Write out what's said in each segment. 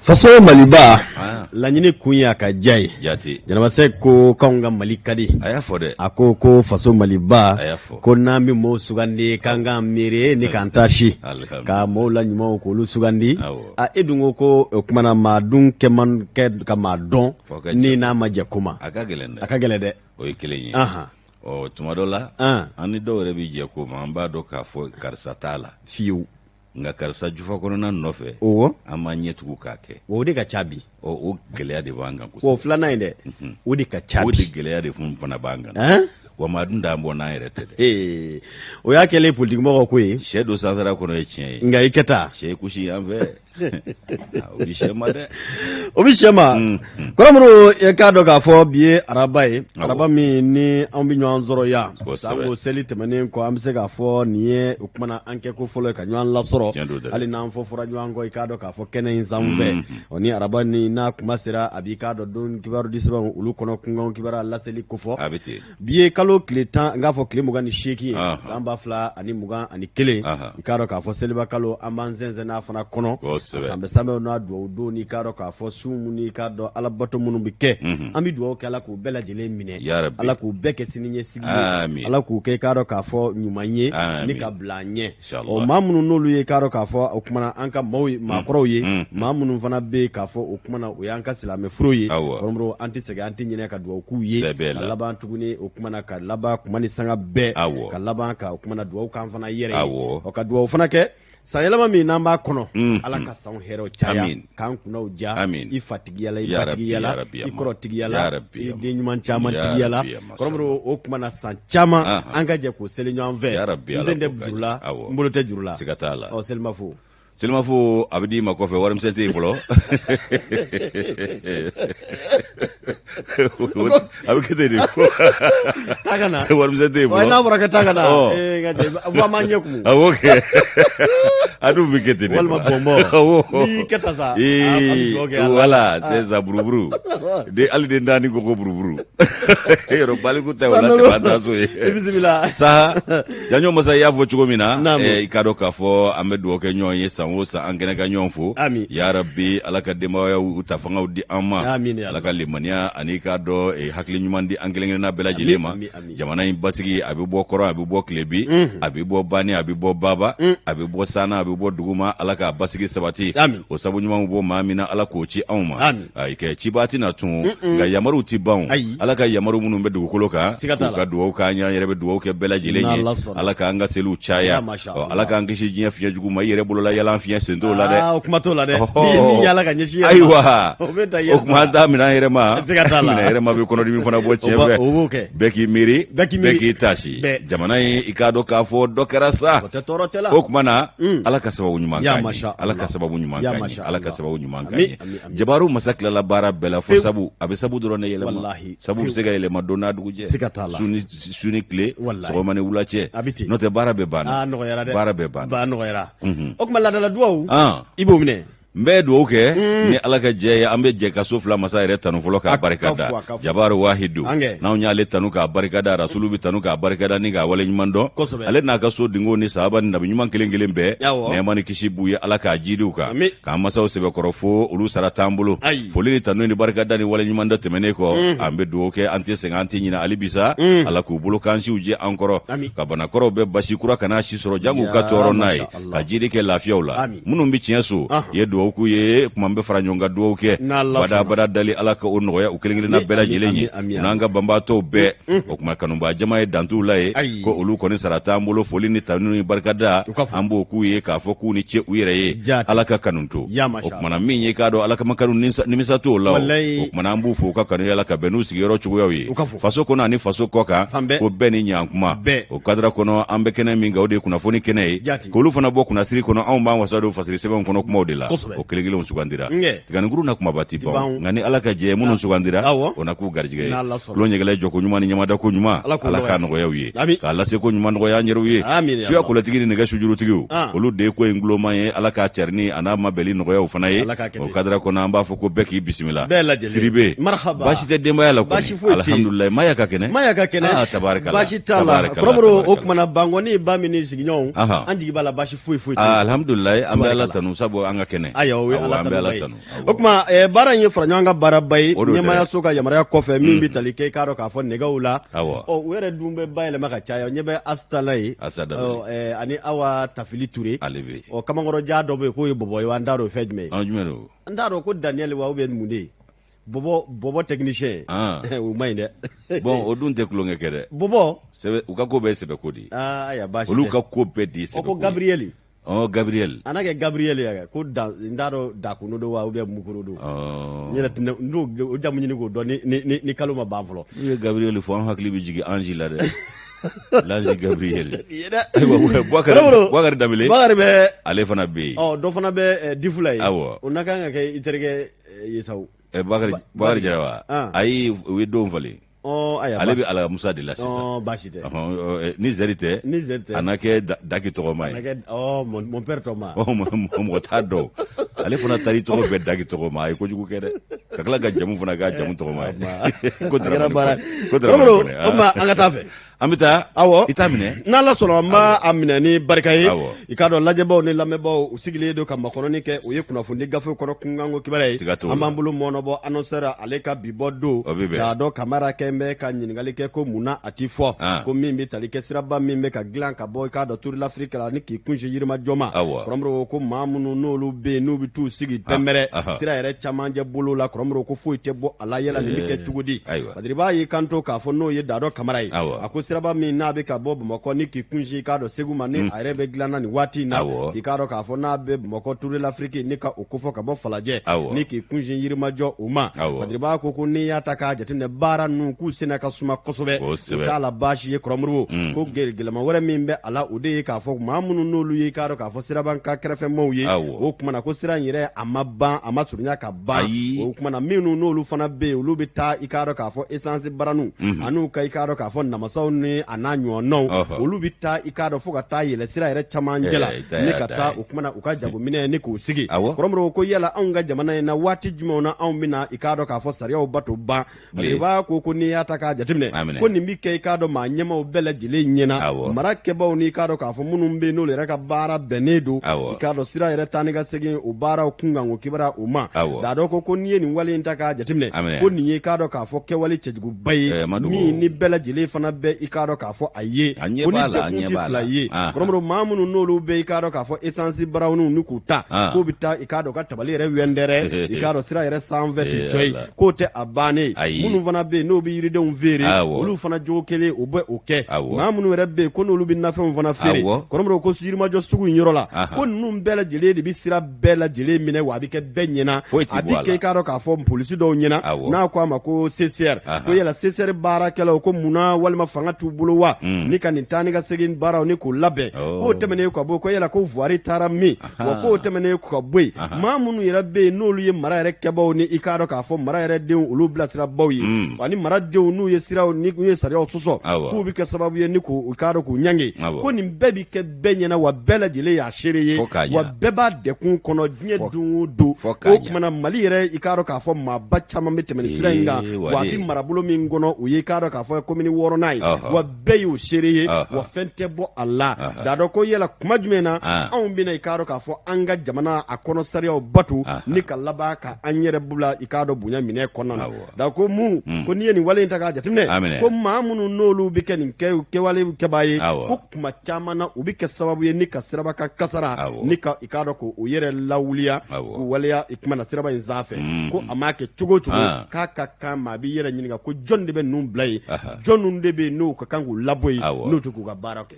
Faso Maliba laɲini kun ye a ka diya ye jate Jɛnɛba ko k'anw ka Mali ka di a y'a fɔ dɛ a ko ko faso Maliba A y'a fɔ. ko n'an bɛ maaw sugandi k'an k'an miiri ni k'an taasi Alihamudulila. ka maaw la ɲumanw k'olu sugandi Awɔ. a e dun ko ko o kuma na maa dun kɛ man kɛ ka maa dɔn Fɔ ka ni n'a ma jɛ ko ma a ka gɛlɛn dɛ a ka gɛlɛn dɛ o ye kelen ye Ahan. ɔ tuma dɔ la An. an ni dɔw yɛrɛ bɛ jɛ ko ma an b'a dɔn k'a fɔ karisa t'a la fiyewu nka karisa jufa kɔnɔna nɔfɛ o an b'an ɲɛ tugu k'a kɛ o de ka ca bi ɔ o gɛlɛya de b'an kan o kosɛbɛ filanan in dɛ o de ka ca o de bi gɛlɛya de fun fana b'an kan Ɛn? wa maa dun t'an bɔ n'an yɛrɛ tɛ dɛ Ee, o y'a kɛlen politikimɔgɔw ko ye sɛ don sansara kɔnɔ ye tiɲɛ ye nka i kɛ taa sɛ ye kusi yan fɛ o bɛ sɛ ma dɛ o bɛ sɛ ma kɔrɔmuru e k'a dɔn k'a fɔ bi ye araba ye Awɔ. araba min ni an bɛ ɲɔgɔn sɔrɔ yan Kosɛbɛ. sango seli tɛmɛnen kɔ an bɛ se k'a fɔ nin ye o kuma na an kɛ ko fɔlɔ ye ka ɲɔgɔn lasɔrɔ Tiɲɛ don dɛ. hali n'an fɔ fɔra ɲɔgɔn kɔ i k'a dɔn k'a fɔ kɛnɛ in sanfɛ ɔ ni araba ni n'a kuma sera a b'i k'a dɔn don kibaru di sɛbɛnw olu kɔnɔ kunkan kibaruya laseli kofɔ a bɛ ten bi ye kalo tile 10 n k'a fɔ tile 28 ye san 2021 i k'a dɔn k'a fɔ seliba kalo an b'an sɛnsɛn n'a fana kɔnɔ sanbɛ sanbɛw n'a dugawu don i k'a dɔn k'a fɔ sun minnu i k'a dɔn alabato minnu bɛ kɛ an bɛ dugawu kɛ ala k'u bɛɛ lajɛlen minɛ ala k'u bɛɛ kɛ sini ɲɛsigi ye ala k'u kɛ i k'a dɔn k'a fɔ ɲuman ye ni ka bila an ɲɛ ɔ maa minnu n'olu ye k'a dɔn k'a fɔ o kuma na an ka maaw ye maakɔrɔw ye maa minnu fana bɛ yen k'a fɔ o kuma na o y'an ka silamɛ furu ye kɔrɔmuru an tɛ sɛgɛn an tɛ ɲinɛ ka dugawu k'u ye ka laban tuguni o kuma na ka laban kuma ni sanga bɛɛ ka laban ka o kuma na dugawu k'an fana yɛrɛ ye ɔ ka dugawu fana kɛ sanyɛlɛma min n'an b'a kɔnɔ ala ka sanw hɛrɛw caya k'an kunnaw diya i fatigiya la i batigiya la i kɔrɔtigiya la i den ɲuman caman tigiya la kɔrɔmuru o kuma na san caman an ka jɛ k'o seli ɲɔgɔn fɛ n sen tɛ juru la n bolo tɛ juru la siga t'a la ɔ selimafo selimafo a bɛ d'i ma kɔfɛ warimisɛn tɛ yen fɔlɔ a bɛ kɛ ten de taa ka na warimisɛn tɛ yen fɔlɔ n'a fɔra ka taa ka na fo an b'an ɲɛ kumu awɔ kɛ a dun bɛ kɛ ten de walima bɔnbɔn n'i kɛ tan sa voilà c'est ça buruburu de hali den naani ko ko buruburu yɔrɔ baliku ta o la tɛmɛ an so ye i bisimila sa janjo masa i y'a fɔ cogo min na i k'a dɔn k'a fɔ an bɛ dugawu kɛ ɲɔgɔn ye san o san an kɛnɛ ka ɲɔgɔn fo yarabi ala ka denbayaw ta fangaw di an ma ala ka limaniya ani k'a dɔn hakili ɲuman di an kelen kelenna bɛɛ lajɛlen ma jamana in basigi a bɛ bɔ kɔrɔn a bɛ bɔ tilebin a bɛ bɔ bani a bɛ bɔ baba a bɛ bɔ sanna a bɛ bɔ duguma ala k'a basigi sabati o sabu ɲumanw bɔ maa min na ala k'o ci anw ma ayi kɛ cibaa tɛna tun nka yamaruw tɛ ban ala ka yamaru minnu bɛ dugukolo kan k'u ka dugawu k'an ye an yɛrɛ bɛ dugawu kɛ bɛɛ lajɛlen ye ala k'an ka seliw caya ala k'an kisi diɲɛ fiɲɛ jugu ma i yɛrɛ bolola yaala fiɲɛ sen t'o la dɛ o kuma t'o la dɛ ni yaala ka ɲɛsin ayiwa o kuma an t'a minɛ an yɛrɛ ma minɛ yɛrɛ ma bɛ kɔnɔdimi fana bɔ tiɲɛ fɛ bɛɛ k'i miiri bɛɛ k'i taasi jamana in i k'a dɔn k'a fɔ dɔ kɛra sa o tuma na ala ka sababu ɲuman k'an ye ala ka sababu ɲuman k'an ye ala ka sababu ɲuman k'an ye jabaru masa tilala baara bɛɛ la fo sabu a bɛ sabu dɔrɔn ne yɛlɛma sabu bɛ se ka yɛlɛma don n'a dugujɛ su ni tile sɔgɔma ni wula cɛ n'o tɛ baara bɛɛ banna baara bɛɛ banna o tuma laadala duwawu i b'o minɛ n bɛ dugawu kɛ ni ala ka jɛ ye an bɛ jɛ ka so fila masa yɛrɛ tanu fɔlɔ k'a barika da jabaru wahidu n'anw y'ale tanu k'a barika da rasulu bɛ tanu k'a barika da ni k'a wale ɲuman dɔn ale n'a ka so dingo ni sahaba ni nabi ɲuman kelen kelen bɛɛ nɛɛma ni kisi b'u ye ala k'a jiidi u kan k'an masaw sɛbɛkɔrɔ fo olu sara t'an bolo foli ni tanu ni barikada ni waleɲuman dɔn tɛmɛnen kɔ an bɛ dugawu kɛ an tɛ sɛgɛn an tɛ ɲinɛ hali bi sa ala k'u bolo k'an siw jɛ an kɔrɔ ka banakɔrɔw bɛɛ basi kura kana si sɔrɔ jango ka tɔɔrɔ n'a ye ka jiri kɛ lafiyaw la minnu bɛ tiɲɛ so ye dugawu k'u ye kuma bɛ fara ɲɔgɔn kan dugawu kɛ badabada dali ala ka o nɔgɔya u kelen kelenna bɛɛ lajɛlen ye n'an ka banbaatɔw bɛɛ o tuma kanubaa jama ye dan t'u la ye ko olu kɔni sara t'an bolo foli ni tanu ni barikada an b'o k'u ye k'a fɔ k'u ni ce u yɛrɛ ye ala ka kanu to o tuma na min ye k'a dɔn ala kama kanu nimisa t'o la o tuma na an b'u fo u ka kanuya la ka bɛn n'u sigiyɔrɔ cogoyaw ye faso kɔnɔ ani faso kɔ kan ko bɛɛ ni ɲankuma o kadara kɔnɔ an bɛ kɛnɛ min kan o de ye kunnafoni kɛnɛ ye k'olu fana bɔ kunnasiri kɔnɔ anw b'an wasa don fasiri sɛbɛnw kɔnɔ kumaw de la o kelen kelenw sugandira tiganikuru na kumaba ti ban nka ni ala ka jɛ minnu sugandira o na k'u garijɛgɛ ye tulon ɲɛgɛlɛ jɔko ɲuman ni ɲamadako ɲuman ala k'a nɔgɔya u ye k'a lase ko ɲuman nɔgɔya an yɛrɛw ye suya kɔlɔtigi ni nɛgɛ sujurutigiw olu de ye ko in guloma ye ala k'a carinni a n'a mabɛnli nɔgɔya u fana ye o kadara kɔnɔ an b'a fɔ ko bɛɛ k'i bisimila siribe baasi tɛ denbaya la kɔni alhamdulilayi maya ka kɛnɛ maya ka kɛnɛ ah, tabarikala baasi t'a la kɔrɔbɔrɔ o kumana bankɔni ba min ni sigiɲɔgɔnw an jigi b'a la baasi foyi foyi tɛ ah, alhamdulilayi an bɛ ala tanu sabu an ka kɛnɛ Ayiwa, o ye Awɔ, Ala an bɛ tanu Ala ba ye. tanu. Awɔ. O tuma baara in ye fara ɲɔgɔn kan baaraba ye O don dɛ. ɲɛmaayaso ka yamaruya kɔfɛ min bɛ tali kɛ i k'a dɔn k'a fɔ nɛgɛw la. Awɔ. Ɔ, u yɛrɛ dun bɛ bayɛlɛma ka caya, ɲɛ bɛ Asita la yen. Asita Danbele. Ɔ, ani Awa Tafili Ture. Ale bɛ yen. Ɔ, kamankɔrɔja dɔ bɛ yen k'o ye bɔbɔ ye wa, n t'a dɔn o ye fɛn jumɛn ye. An jumɛn don? N t'a dɔn ko Daniel wa ou bien mun de ye. Bɔbɔ bɔbɔ technicien. Ah. O ma ɲi dɛ. Bon, o dun tɛ tulonkɛ kɛ dɛ. Bɔbɔ. Sɛbɛ, u ka ko bɛɛ ye sɛbɛko de ye. Aa, ayiwa, baasi tɛ. Olu ka ko bɛɛ de ye Ɔ, sɛbɛko ko ye. Gabriel. Ɔ, Gabriel. A n'a kɛ Gabriel ye ko dan, n t'a dɔn Dakuno don wa ou bien Mukuro don. Ɔ. N yɛrɛ tɛna n t'o o jamu ɲini k'o dɔn ni kalo ma ban fɔlɔ. N'u ye Gabriel fɔ, an hakili bɛ jigin ange la dɛ. L'ange Gabriel. Ye dɛ. Ayiwa, Boubacar Karamɔgɔ, Boubacar Dambele. Bakari bɛ. Ale fana bɛ yen. Ɔ, dɔ fana bɛ Difu la yen. Awɔ. O na kan ka kɛ i terikɛ ye sa o. Bakari Bakari Jara wa? Ah. Ayi, u ye don falen. Ɔ, ayiwa. Ale bɛ Alamusa de la sisan. Ɔ, baasi tɛ. Ɔhɔn, ɔ, ni Zɛri tɛ. Ni Zɛri tɛ. A na kɛ Daki tɔgɔma A ye. na kɛ, ɔ, mon père tɔgɔma. Ɔ, mɔgɔ t'a dɔn. Ale fana taar'i tɔgɔ bɛɛ Daki tɔgɔma, a ye kojugu kɛ dɛ. Ka tila ka jamu fana k'a jamu tɔgɔma ye. Ko A kɛra Dramani baara Kɔnɛ. ye. Ko Dramani Karamɔgɔ, Kɔnɛ. o tuma an ka taa fɛ. An bɛ taa. Awɔ. I t'a minɛ. N'Ala sɔnna, an b'a a minɛ ni barika ye. Awɔ. I k'a dɔn lajɛbaw ni lamɛnbaaw u sigilen don ka makɔnɔni kɛ, o ye kunnafoni gafe kɔnɔ kunkanko kibaruya ye. Siga t'o la. An b'an bolo mɔɔnɔbɔ annonceur ale ka bi bɔ don. O bɛ bɛn. K'a dɔn Kamara kɛn bɛ ka ɲininkali kɛ ko mun na a ti fɔ. Ah. Ko min bɛ tali kɛ siraba min bɛ ka dilan ka bɔ i k'a dɔn Tour de l'Afrique la ni k'i kunsin Yirimajɔ ma. Awɔ. Kɔrɔmɔrɔ ko maa minnu n'olu bɛ yen n'u bɛ t'u sigi pɛnbɛrɛ. Aha. Sira yɛrɛ camancɛ bolo la, Kɔrɔmɔrɔ ko foyi tɛ bɔ a la, yala nin bɛ kɛ cogo di? Ayiwa. Badiriba y'i kanto k'a fɔ n'o ye Dadɔ Kamara ye. Awɔ. A ko siraba min n'a bɛ ka bɔ Bamakɔ ni k'i kunsin i k'a dɔn Segu ma ni a yɛrɛ bɛ dilanna nin waati in na. Awɔ. I k'a dɔn k'a fɔ n'a bɛ Bamakɔ Tour de l'Afrique ni ka o kofɔ ka bɔ Falajɛ. Awɔ. Ni k'i kunsin Yirimajɔ o ma. Awɔ. Badiriba ko n'i y'a ta k'a jateminɛ baara ninnu k'u senna ka suma kosɛbɛ. Kosɛbɛ. O t'a la baasi ye Kɔrɔmoribo. Ko gɛlɛma wɛrɛ min bɛ a la, o de ye k'a fɔ maa minnu n'olu ye i k'a dɔn k'a fɔ siraba kan kɛrɛfɛmaaw ye. Awɔ. O tuma na ko sira in yɛrɛ a ma ban, a ma surunya ka ban. Ayi. O tuma na minnu n'olu fana bɛ yen, olu bɛ taa i k'a dɔn k'a fɔ essence baraniw an'u ka i k'a dɔn k'a fɔ namasaw ni a n'a ɲɔgɔnnaw, olu bɛ taa i k'a dɔn fo ka taa yɛlɛ sira yɛrɛ camancɛ la Eh, ni ka taa o tuma na u ka jagominɛ ni k'u sigi. Kɔrɔmɔrɔ ko yala anw ka jamana in na, waati jumɛnw na anw bɛna i k'a dɔn k'a fɔ sariyaw bato ban? Badiriba ko n'i y'a ta k'a jateminɛ ko nin bɛ kɛ i k'a dɔn maa ɲɛmaaw bɛɛ lajɛlen ɲɛna, mara kɛbaaw ni i k'a dɔn k'a fɔ minnu bɛ yen n'olu yɛrɛ ka baara bɛnnen don i k'a dɔn sira yɛrɛ taa ni ka segin o baaraw kunkanko kibaruya o ma. Dadɔ ko n'i ye nin wale in ta k'a jateminɛ ko nin ye i k'a dɔn k'a fɔ kɛwale cɛjuguba ye min ni bɛɛ lajɛlen fana bɛ i k'a dɔn k'a fɔ a ye ko ni jɛkun tɛ fila ye. Kɔrɔmɔrɔ, maa minnu n'olu bɛ i k'a dɔn k'a fɔ essence barawuniw ni k'u ta k'u bɛ taa i k'a dɔn ka tabali yɛrɛ wɛndɛrɛ i k'a dɔn sira yɛrɛ sanfɛ ten cɔyi, k'o tɛ a bannen. Minnu fana bɛ yen n'o bɛ yiridenw feere, olu fana jogo kelen u bɛ o kɛ. Maa minnu yɛrɛ bɛ yen ko n'olu bɛ nafɛnw fana feere, Kɔrɔmɔrɔ ko Yirimajɔ sugu in yɔrɔ la, ko ninnu bɛɛ lajɛlen de bɛ sira bɛɛ lajɛlen minɛ, wa a bɛ kɛ bɛɛ ɲɛna, a bɛ kɛ i k'a dɔn k'a fɔ polisi dɔw ɲɛna n'a ko a ma ko CCR. Ko yala CCR baarakɛlaw ko munna walima fanga t'u bolo wa ni ka nin taa ni ka segin baaraw ni k'o labɛn? K'o tɛmɛnen ka bɔ, ko yala ko voirie taara min? Wa k'o tɛmɛnen ka bɔ yen, maa minnu yɛrɛ bɛ yen n'olu ye mara yɛrɛ kɛbaaw ni i k'a dɔn k'a fɔ mara yɛrɛ denw, olu bilasirabaw ye, ani maradenw n'u ye siraw ni u ye sariyaw sɔsɔ, k'u bɛ kɛ sababu ye ni k'u k'a dɔn k'u ɲangi. Ko nin bɛɛ bɛ kɛ bɛɛ ɲɛna, wa bɛɛ lajɛlen y'a seere ye, wa bɛɛ b'a dɛkun kɔnɔ diɲɛ don o don. O tuma na Mali yɛrɛ i k'a dɔn k'a fɔ maaba caman bɛ tɛmɛ nin sira in kan, wa a bɛ marabolo min kɔnɔ, o ye i k'a dɔn k'a fɔ komini wɔɔrɔnan ye, wa bɛɛ y'o seere ye, wa fɛn tɛ bɔ a la. Dadɔ ko yala kuma jumɛn na anw bɛna i k'a dɔn k'a fɔ an ka jamana a kɔnɔ sariyaw bato ni ka laban ka an yɛrɛ bila i k'a dɔn bonya minɛ kɔnɔna na? Da ko mun ko n'i ye nin wale in ta k'a jateminɛ, ko maa minnu n'olu bɛ kɛ nin kɛwale kɛbaa ye, ko kuma caman na u bɛ kɛ sababu ye ni ka siraba kan kasara ni ka i k'a dɔn k'o yɛrɛ lawuliya k'u waleya i kuma na siraba in sanfɛ. Ko a m'a kɛ cogo o cogo, k'a ka kan maa b'i yɛrɛ ɲininka ko jɔn de bɛ ninnu bila yen, jɔn de bɛ yen n'u ka kan k'u labɔ yen, n'u tɛ k'u ka baara kɛ?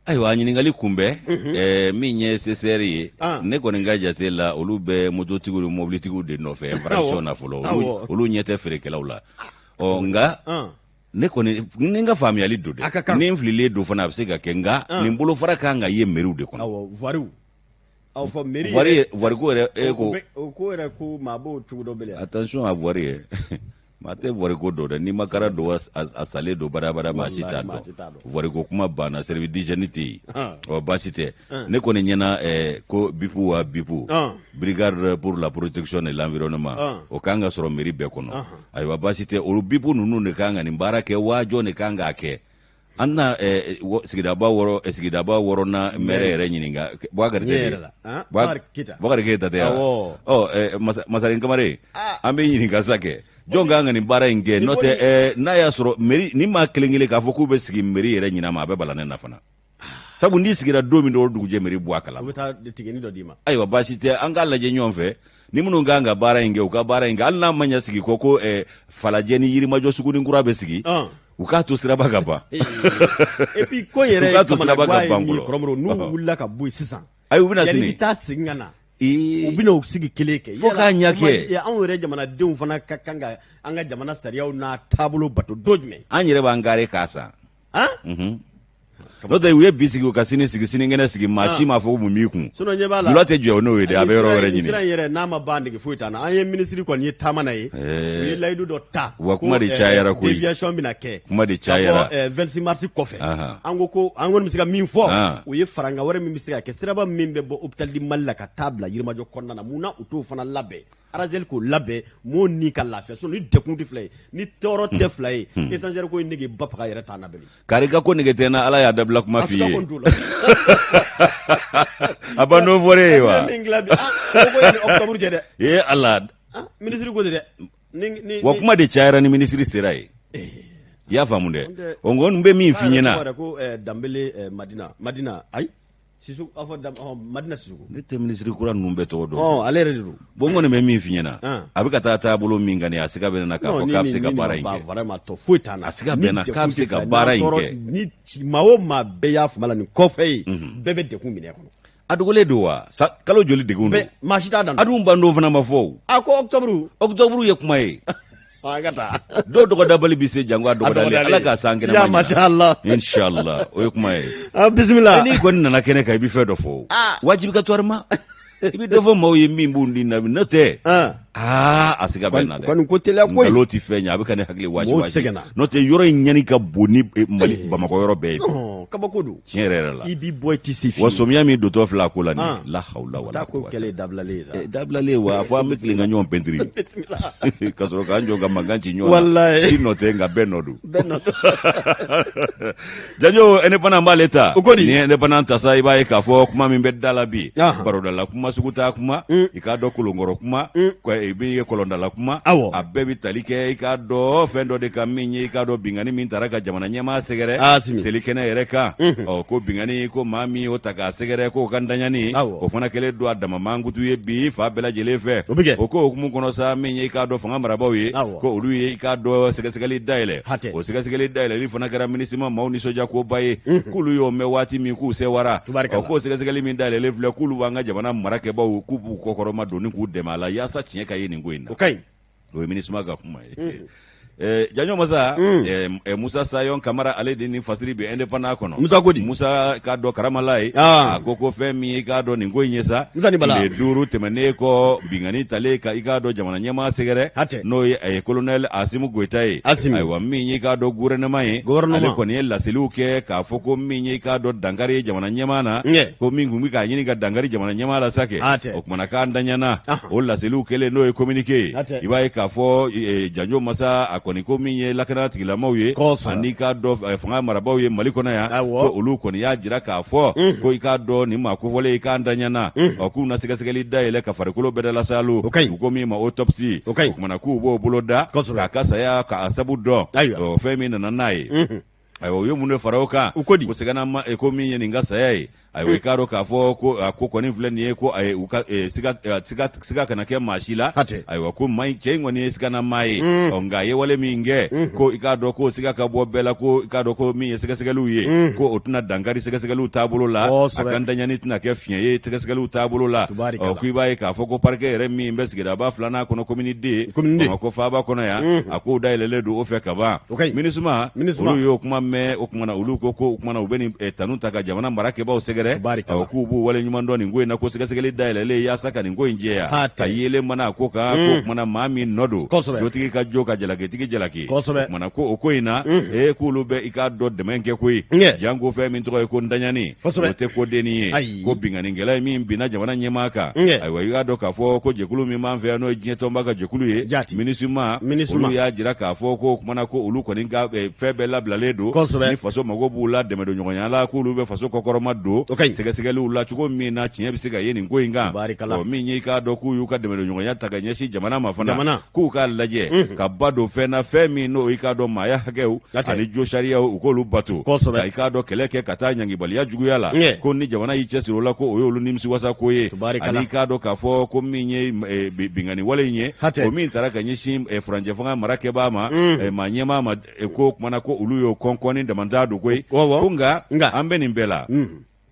Ayiwa, ɲininkali kunbɛ min ye CCR ye, ne kɔni ka jate la, olu bɛ mototigiw ni mobilitigiw de nɔfɛ infraction na fɔlɔ, olu ɲɛ tɛ feerekɛlaw la. Ɔ nka ne kɔni ni n ka faamuyali don dɛ, ni n fililen don fana, a bɛ se ka kɛ, nka nin bolofara kan ka ye meriw de kɔnɔ. Aw fɔ mairie yɛrɛ voirie ko yɛrɛ e ko o ko yɛrɛ ko maa b'o cogo dɔn bilen. Attention à voirie ye, maa tɛ voirie ko dɔn dɛ. N'i ma kara don, a salen don badabada, maa si t'a dɔn. Voirie ko kuma banna, service d'hygiène tɛ yen. Ɔ baasi tɛ, ne kɔni ɲɛna ko BIP wa BIP, brigade pour la protection de l'environnement, o kan ka sɔrɔ mairie bɛɛ kɔnɔ. Ayiwa, baasi tɛ, olu BIP ninnu de kan ka nin baara kɛ wa jɔn de kan k'a kɛ? An na sigidaba wɔɔrɔ, sigidaba wɔɔrɔnan mɛrɛ yɛrɛ ɲininka. Bubakari tɛ, Bubakari Keyita tɛ? Ɔ Masarin Kamare, an bɛ ɲininka sa kɛ, jɔn ka kan ka nin baara in kɛ? N'o tɛ, n'a y'a sɔrɔ mairie ni maa kelen kelen k'a fɔ k'u bɛ sigi mairie yɛrɛ ɲinan ma, a bɛ bala ne na fana, sabu n'i sigira don min, o dugujɛ mairie bɔ a kala. U bɛ taa tigɛni dɔ d'i ma. Ayiwa, baasi tɛ, an k'a lajɛ ɲɔgɔn fɛ. Ni minnu ka kan ka baara in kɛ, u ka baara in kɛ. Hali n'a ma ɲɛ sigi kɔ ko Falajɛ ni Yirimajɔ sugunin kura bɛ sigi, u k'a to siraba ka ban. Et puis ko yɛrɛ u k'a to siraba ka ban fɔlɔ. Kɔrɔmɔrɔ, n'u wulila ka bɔ yen sisan, Ayi, u bɛna sini. I bɛ taa segin ka na, u bɛna u sigi kelen kɛ. Fo k'a ɲɛ kɛ. Anw yɛrɛ jamanadenw fana ka kan ka an ka jamana sariyaw n'a taabolo bato don jumɛn? An yɛrɛ b'an gare k'a san. N'o tɛ, u ye bi sigi, u ka sini sigi, sinikɛnɛ sigi, maa si m'a fɔ ko mun b'i kun. Sinon ɲɛ b'a la. Jula tɛ jɔ n'o ye dɛ, a bɛ yɔrɔ wɛrɛ ɲini. Sira in yɛrɛ n'a ma ban, nege foyi t'an na. An ye minisiri kɔni ye taama na ye, u ye layidu dɔ ta. Wa kuma de cayara koyi. Déviation bɛna kɛ. Kuma de cayara. Ka bɔ 26 mars kɔfɛ. An ko an kɔni bɛ se ka min fɔ, o ye farankan wɛrɛ min bɛ se ka kɛ, siraba min bɛ bɔ hôpital du Mali la ka taa bila Yirimajɔ kɔnɔna na, mun na u t'o fana labɛn? ARASEL k'o labɛn, mɔɔw ni ka lafiya. Sinon ni degun tɛ fila ye, ni tɔɔrɔ tɛ fila ye, échangeur ko in nege ba faga yɛrɛ t'an na bilen. Kari ka ko nege tɛ n na, Ala y'a dabila kuma f'i ye. A ban don fɔra e ye wa? Min dilan bi, ah, o ko yanni octobre cɛ dɛ. Ee Ala. Ah, minisiri ko de dɛ. Ni Wa kuma de cayara ni minisiri sera yen. I y'a faamu dɛ. O n bɛ min f'i ɲɛna. Ko Danbele Madina, Madina, ayi. Sisoko, a fɔ Madina Sisoko. Ne tɛ minisiri kura ninnu bɛɛ tɔgɔ dɔn. Ɔ, ale yɛrɛ de don. Bon, n kɔni bɛ min f'i ɲɛna. A bɛ ka taa taabolo min kan nin ye, a siga bɛ ne na k'a fɔ k'a bɛ se ka baara in kɛ. Vraiment, tɔ foyi t'an na. A siga bɛ n na k'a bɛ se ka baara in kɛ. Ni maa o maa bɛɛ y'a faamu la nin kɔfɛ ye, bɛɛ bɛ degun minɛ kɔnɔ. A dogolen don wa? Kalo joli degun don? Maa si t'a dan. A dun bandon fana ma fɔ o. A ko octobre. Octobre ye kuma ye. An ka taa. Dɔw dɔgɔdabali bɛ se jango a dɔgɔdalen. Ala k'a san kɛnɛ ma. Masha Allah. Inshallah, o ye kuma ye. Ah, bisimila. N'i kɔni nana kɛnɛ kan, i bɛ fɛn dɔ fɔ o. Wajibikatɔrima. I bɛ dɔ fɔ maaw ye min b'u ni na, n'o tɛ. Aa, a siga bɛ n na dɛ. Kɔni ko teliya koyi. Nkalon tɛ fɛn ɲɛ, a bɛ ka ne hakili waasi waasi. N'o tɛ, yɔrɔ in ɲɛni ka bon ni Mali Bamakɔ yɔrɔ bɛɛ ye. Kabako don. Tiɲɛ yɛrɛ yɛrɛ la. I b'i bɔ, i tɛ se fiyewu. Wa sɔmiya min dontɔ filɛ a ko la nin, la hawla wala quwwata. Ko kɛlen dabilalen ye sa. Dabilalen wa, fo an bɛ tilen ka ɲɔgɔn pɛntiri. Ka sɔrɔ k'an jɔ ka mankan ci ɲɔgɔn na. Walayi. Si nɔ tɛ, nka bɛɛ nɔ don. Bɛɛ nɔ don. Janjo, Indépendant b'ale ta. O ko di? Ni Indépendant ta sa, i b'a ye k'a fɔ kuma min bɛ da la bi. Barodala kuma, sugutaa kuma, i k'a dɔn kolonkɔrɔ kuma, i bɛ kɔlɔndala kuma. Awɔ. A bɛɛ bɛ tali kɛ, i k'a dɔn fɛn dɔ de kan min ye, i k'a dɔn binkanni min taara ka jamana ɲɛmaa sɛgɛrɛ. Selikɛnɛ yɛrɛ kan. Ɔ, ko binkanni ko maa min y'o ta k'a sɛgɛrɛ, k'o ka ntanyani, o fana kɛlen don a dama mankutu ye bi fan bɛɛ lajɛlen fɛ. O bɛ kɛ. O ko hukumu kɔnɔ sa, min ye, i k'a dɔn fanga marabaaw ye, ko olu ye, i k'a dɔn sɛgɛsɛgɛli dayɛlɛ. O sɛgɛsɛgɛli dayɛlɛli fana kɛra MINUSMA maaw nisɔndiya koba ye, k'olu y'o mɛn waati min, k'u sewara. Ɔ, k'o sɛgɛsɛgɛli min dayɛlɛlen filɛ, k'olu b'an ka jamana marakɛbaaw, k'u b'u kɔkɔrɔma don ni k'u dɛmɛ a la yaasa tiɲɛ ka ye nin ko in na. O ka ɲi. O ye MINUSMA ka kuma ye. Janjo masa, Musa Sayɔn Kamara, ale de ni fasiri bɛ Indépendant kɔnɔ. Musa ko di? Musa k'a dɔn karamala ye. A ko ko fɛn min ye, i k'a dɔn nin ko in ye sa. Musa ni Bala. Tile 5 tɛmɛnen kɔ binkanni talen ka, i k'a dɔn jamana ɲɛmaa sɛgɛrɛ. Hatɛ. N'o ye colonel Asimi Goyita ye. Asimi. Ayiwa, min ye, i k'a dɔn gouvernement ye. Gouvernement. Ale kɔni ye laseliw kɛ k'a fɔ ko min ye, i k'a dɔn dankari ye jamana ɲɛmaa na. Ko min tun bɛ k'a ɲini ka dankari jamana ɲɛmaa la sa kɛ. Hatɛ. O kumana k'a ntanyana. O laseliw kɛlen, n'o ye communiqué ye. Hatɛ. I b'a ye k'a fɔ janjo masa, a kɔni ko min ye lakana tigilamaw ye. Kosɛbɛ. Ani k'a dɔn fanga marabaaw ye Mali kɔnɔ yan. Awɔ. Ko olu kɔni y'a jira k'a fɔ ko i k'a dɔn nin maa kofɔlen, i k'a ntanyana. Ɔ, k'u na sɛgɛsɛgɛli dayɛlɛ ka farikolo bɛɛ dalasaalo. O ka ɲi. U ko min ma autopsie. O ka ɲi. O kumana k'u b'o bolo da. Kosɛbɛ. K'a ka saya k'a sabu dɔn. Ayiwa. Ɔ, fɛn min nana n'a ye. Ayiwa, u ye mun de fara o kan? U ko di? Ko sɛgɛnna ma, ko min ye nin ka saya ye, ayiwa, i k'a dɔn k'a fɔ ko a ko kɔni filɛ nin ye, ko ayi, u ka siga, siga, siga kana kɛ maa si la. Hatɛ. Ayiwa, ko maa in, cɛ in kɔni ye sigana maa ye. Ɔ, nka a ye wale min kɛ, ko i k'a dɔn ko siga ka bɔ bɛɛ la, ko i k'a dɔn ko min ye sɛgɛsɛgɛliw ye, ko o tɛna dankari sɛgɛsɛgɛliw taabolo la. A ka ntanyani tɛna kɛ fiɲɛ ye sɛgɛsɛgɛliw taabolo la. Tubaarikala. Ɔ, ko i b'a ye k'a fɔ ko parquet yɛrɛ min bɛ sigidaba filanan kɔnɔ, commune D, Commune D. Bamakɔ faaba kɔnɔ yan, a kow dayɛlɛlen don o fɛ kaban. O ka ɲi. MINUSMA, MINUSMA. olu y'o kuma mɛn, o kumana olu ko o kumana u bɛ nin tanu ta ka jamana marakɛbaaw sɛgɛrɛ. sɛgɛrɛ, Tabarikala. awɔ, k'u b'u waleɲuman dɔn nin ko in na, ko sɛgɛsɛgɛli dayɛlɛlen yaasa ka nin ko in jɛya, Hatɛ. ka yeelen mana a ko kan, ko kumana maa min nɔ don, Kosɛbɛ. jotigi ka jo ka jalakitigi jalaki. Kosɛbɛ. O kumana ko o ko in na, ee, k'olu bɛ i k'a dɔn dɛmɛ kɛ koyi. Ɲɛ. Janko fɛn min tɔgɔ ye ko ntaɲani, Kosɛbɛ. o tɛ ko dennin ye. Ayi. Ko binkannikɛla ye min binna jamana ɲɛmaa kan. Ɲɛ. Ayiwa, i k'a dɔn k'a fɔ ko jɛkulu min b'an fɛ yan, n'o ye diɲɛ tɔnba ka jɛkulu ye, Jaati. MINUSMA, MINUSMA. olu y'a jira k'a fɔ ko o kumana ko olu kɔni ka fɛn bɛɛ labilalen don. Kosɛbɛ. Ni faso mago b'u la dɛmɛdonɲɔgɔnya la, k'olu bɛ faso kɔkɔrɔma don O ka ɲi. sɛgɛsɛgɛliw la cogo min na tiɲɛ bɛ se ka ye nin ko in kan. Barikala. Ɔ, min ye i k'a dɔn k'u y'u ka dɛmɛdonɲɔgɔnya ta ka ɲɛsin jamana ma fana, Jamana. k'u k'a lajɛ ka ba don fɛn na, fɛn min n'o i k'a dɔn maaya hakɛw Hatɛ. ani jo sariyaw, u k'olu bato. Kosɛbɛ. Ka i k'a dɔn kɛlɛ kɛ ka taa ɲangibaliya juguya la, Ɲɛ. ko ni jamana y'i cɛsiri o la, ko o y'olu nimisiwasa ko ye. Tubaarikala. Ani i k'a dɔn k'a fɔ ko min ye binkanni wale in ye, Hatɛ. o min taara ka ɲɛsin furancɛ fanga mara kɛbaa ma, maa ɲɛmaa ma, ko kumana ko olu y'o kɔnkɔn ni damantan don koyi. Wɔwɔ. Ko nka Nka. an bɛ nin bɛɛ la,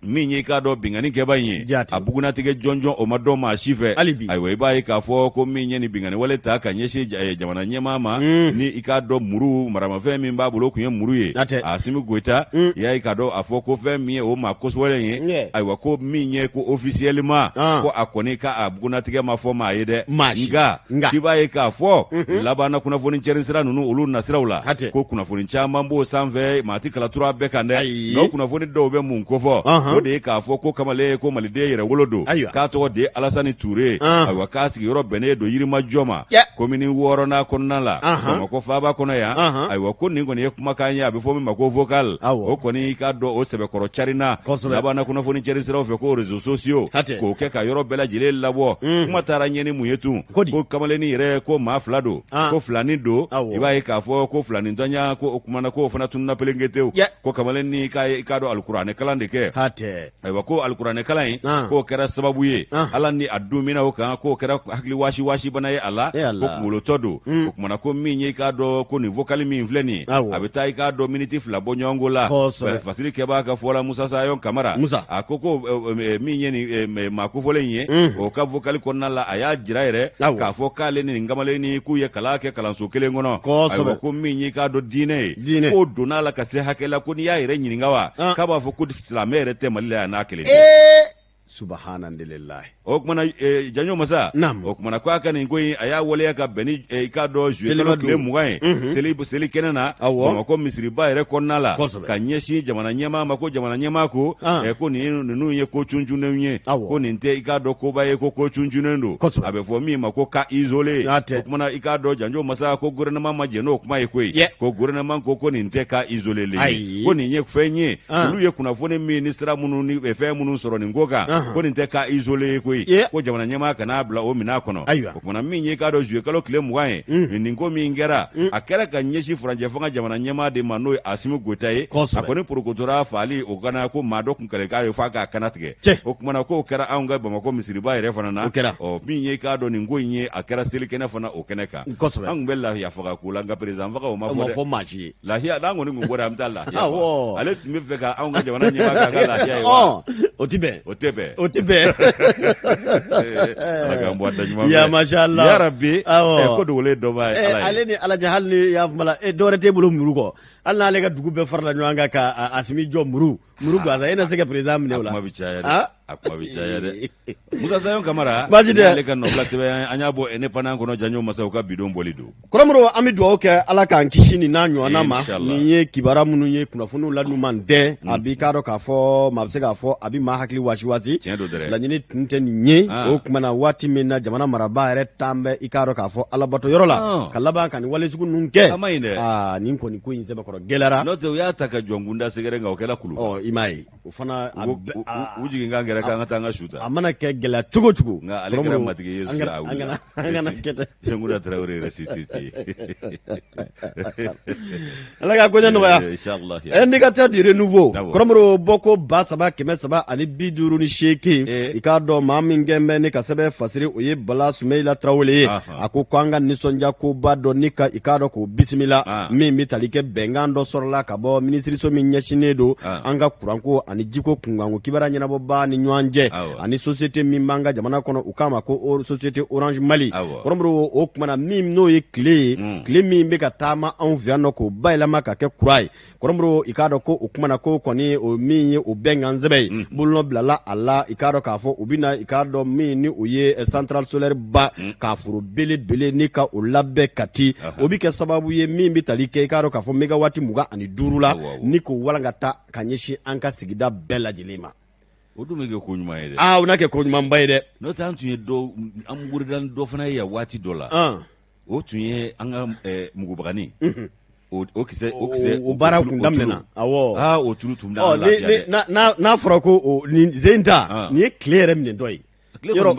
min ye i k'a dɔn binkanni kɛba in ye, Jaati. a bugunnatigɛ jɔnjɔn o ma dɔn maa si fɛ Hali bi. Ayiwa, i b'a ye k'a fɔ ko min ye nin binkanni wale ta ka ɲɛsin jamana ɲɛmaa ma, ni i k'a dɔn muru maramafɛn min b'a bolo o tun ye muru ye, Hatɛ. Asimi Goyita, i y'a ye k'a dɔn a fɔ ko fɛn min ye o maa kosɛbɛlen ye, Ɲɛ. ayiwa, ko min ye ko officiellement Ah. ko a kɔni ka a bugunnatigɛ ma fɔ maa ye dɛ. Maa si. Nka Nka. k'i b'a ye k'a fɔ labanna kunnafoni cɛrin sira ninnu, olu nasiraw la, Hatɛ. ko kunnafoni caman b'o sanfɛ, maa tɛ kala turu a bɛɛ kan dɛ. Ayi. Nka o kunnafoni dɔw bɛ mun kofɔ? Ɔnhɔn. O de ye k'a fɔ ko kamalen ko maliden yɛrɛwolo don, Ayiwa. k'a tɔgɔ de ye Alasani Ture. Ɔn. Ayiwa, k'a sigiyɔrɔ bɛnnen don Yirimajɔ ma, Yɛ. komini wɔɔrɔnan kɔnɔna la, Ɔnhɔn. Bamakɔ faaba kɔnɔ yan. Ɔnhɔn. Ayiwa, ko nin kɔni ye kumakan ye a bɛ fɔ min ma ko vocal. Awɔ. O kɔni i k'a dɔn o sɛbɛkɔrɔ carinna Kosɛbɛ. labanna kunnafoni cɛrin siraw fɛ, ko réseaux sociaux, Hatɛ. k'o kɛ ka yɔrɔ bɛɛ lajɛlen labɔ. Kuma taara ɲɛ ni mun ye tun? Ko di? Ko kamalennin yɛrɛ ko maa fila don, Ah. ko filanin don. Awɔ. I b'a ye k'a fɔ ko filanin tɔɲa, ko o kumana k'o fana tununna pelenketew. Yɛ. Ko kamalennin k'a ye i k'a dɔn alikuranɛ kalan de kɛ. Hatɛ. Ayiwa, ko alikuranɛ kalan in, Ah. k'o kɛra sababu ye, Ah. ala ni a dumina o kan, k'o kɛra hakili waasi waasi bana ye a la, Eh Allah. ko kunkolotɔ don. O kumana ko min ye i k'a dɔn ko nin vocal min filɛ nin ye, Awɔ. a bɛ taa i k'a dɔn miniti 2 bɔ ɲɔgɔnko la. Kosɛbɛ. Fasiri kɛbaa ka fɔ la, Musa Sayɔn Kamara, Musa. a ko min ye nin maa kofɔlen in ye, o ka vocal kɔnɔna la, a y'a jira yɛrɛ Awɔ. k'a fɔ k'ale ni nin kamalennin k'u ye kalan kɛ kalanso kelen kɔnɔ. Kosɛbɛ. Ayiwa, ko min y'i k'a dɔn diinɛ ye, Diinɛ. k'o donna a la ka se hakɛ la, ko n'i y'a yɛrɛ ɲininka wa, Ah. k'a b'a fɔ ko silamɛ yɛrɛ tɛ Mali la yan n'a kelen tɛ. Ee, subhanallah. O kumana Janjo Masa, Naam. o kumana ko a ka nin ko in, a y'a waleya ka bɛn ni i k'a dɔn juillet kalo Seliba tile don. 20 ye, seli kɛnɛ na, Awɔ. Bamakɔ misiriba yɛrɛ kɔnɔna la, Kosɛbɛ. ka ɲɛsin jamana ɲɛmaa ma, ko jamana ɲɛmaa ko Ah. ko nin ninnu ye ko cuncunnenw ye, Awɔ. ko nin tɛ i k'a dɔn koba ye, ko cuncunlen don. Kosɛbɛ. A bɛ fɔ min ma ko cas isolé. N'a tɛ. O kumana i k'a dɔn Janjo Masa, ko gouvernement ma jɛn n'o kuma ye koyi. Yɛ. Ko gouvernement ko nin tɛ cas isolé le ye, Ayi. ko nin ye fɛn ye, Ah. olu ye kunnafoni min ni sira minnu ni fɛn minnu sɔrɔ nin ko kan, Ahan. ko nin tɛ cas isolé ye koyi. Ye. Ko jamana ɲɛmaa kana bila o minɛn kɔnɔ. Ayiwa. O kumana min ye k'a dɔn juillet kalo tile 20 ye, nin ko min kɛra, a kɛra ka ɲɛsin furancɛ fanga jamana ɲɛmaa de ma, n'o ye Asimi Goyita ye. Kosɛbɛ. A kɔni porokotora faali o kana ko maa dɔ kun kɛlɛ k'a ye f'a k'a kana tigɛ. Cɛ. O kumana k'o kɛra anw ka Bamakɔ misiriba yɛrɛ fana na. O kɛra. Ɔ, min ye k'a dɔn nin ko in ye, a kɛra selikɛnɛ fana o kɛnɛ kan. Kosɛbɛ. An kun bɛ lahiya faga ko la, nka président faga o ma O ma fɔ dɛ. fɔ maa si ye. Lahiya n'an kɔni kun bɔra, an bɛ taa lahiya Awɔ. faga. Ale tun bɛ fɛ ka anw ka jamana ɲɛmaa k'a ka lahiya ye wa? Ɔ, o ti bɛn. O tɛ bɛn. O ti bɛn. Ala k'an bɔ a da ɲuman fɛ. Ya masha Allah. Ya Rabbi. Awɔ. Ko dogolen dɔ b'a ye Ala ye. Ale ni Ala cɛ, hali ni y'a fɔ la, dɔ wɛrɛ t'e bolo muru kɔ. Hali n'ale ka dugu bɛɛ farala ɲɔgɔn kan ka Asimi jɔ muru muru gansan, e na se ka président minɛ o la. A kuma bɛ caya dɛ. Ah? A kuma bɛ caya dɛ. Musa Sayon Kamara. Baasi tɛ. Ale ka nɔbila sɛbɛn an y'a bɔ Indépendant kɔnɔ, Janjo Masaw ka bidon bɔli don. Kɔrɔmɔrɔ, an bɛ dugawu kɛ Ala k'an kisi nin n'a ɲɔgɔnna ma. Inshallah. Nin ye kibaruya minnu ye kunnafoniw la n'u dɛ, a b'i k'a dɔn k'a fɔ maa bɛ se k'a fɔ a bɛ maa hakili waasi waasi. Tiɲɛ don dɛrɛ. Laɲini tun tɛ nin ye. Ah. O tuma na waati min na jamana marabaa yɛrɛ taan bɛ i k'a dɔn k'a fɔ alabato yɔrɔ la, Ah. ka laban ka nin wale sugu ninnu kɛ. A ma ɲi dɛ. Aa, nin kɔni ko in sɛbɛkɔrɔ gɛlɛyara. N'o tɛ, u y'a ta ka jɔnkunda sɛgɛrɛ, nka o kɛra kulu. Ɔ, i m'a ye o fana a U bɛ- a- u jigin kan kɛra k'an ka taa an ka su ta. a mana kɛ gɛlɛya cogo o cogo. Nka ale kɛra matigi Yesu an la, kana a an wulila. kana an kana kɛ ten. Sɛnkuda Tarawele ressuscité. Ala ka koɲɛ nɔgɔya. Inshallah. Indicateur du renouveau. Awɔ. Kɔrɔmɔrɔ, bɔko 3358. I k'a dɔn maa min kɛn bɛ ne ka sɛbɛn fasiri, o ye Bala Sumayila Tarawele ye. A ko ko an ka nisɔndiya koba dɔ ni ka i k'a dɔn k'o bisimila, min bɛ tali kɛ bɛnkan dɔ sɔrɔla ka bɔ minisiriso min ɲɛsinnen don an ka kuranko ani jiko kunkanko kibaruya ɲɛnabɔbaa ni ɲɔgɔn cɛ ani société min b'an ka jamana kɔnɔ u k'a ma ko société Orange Mali. Kɔrɔ Modibo, o kuma na min n'o ye tile ye, tile min bɛ ka taama anw fɛ yan nɔ k'o bayɛlɛma ka kɛ kuran ye. Kɔrɔ Modibo, i k'a dɔn ko o kuma na ko kɔni o min ye o bɛnkan sɛbɛn ye, bolonɔ bilala a la. I k'a dɔn k'a fɔ u bɛna, i k'a dɔn min ni o ye centrale solaire ba k'a foro belebele ni ka o labɛn Kati. O bɛ kɛ sababu ye min bɛ tali kɛ, i k'a dɔn k'a fɔ mégawati 25 la, ni k'o walankata ka ɲɛsin an ka sigida bɛɛ lajɛlen ma. O dun bɛ kɛ ko ɲuman ye dɛ. Aa, o na kɛ ko ɲumanba ye dɛ. N'o tɛ, an tun ye dɔ, an wurida ni dɔ fana ye yan waati dɔ la. O tun ye an ka mugubagani, o kisɛ, o kisɛ. O baara kun daminɛna, awɔ. Aa, o tulu tun bɛ lafiya dɛ. N'a fɔra ko nin zen ta, nin ye tile yɛrɛ minɛ dɔ ye yɔrɔ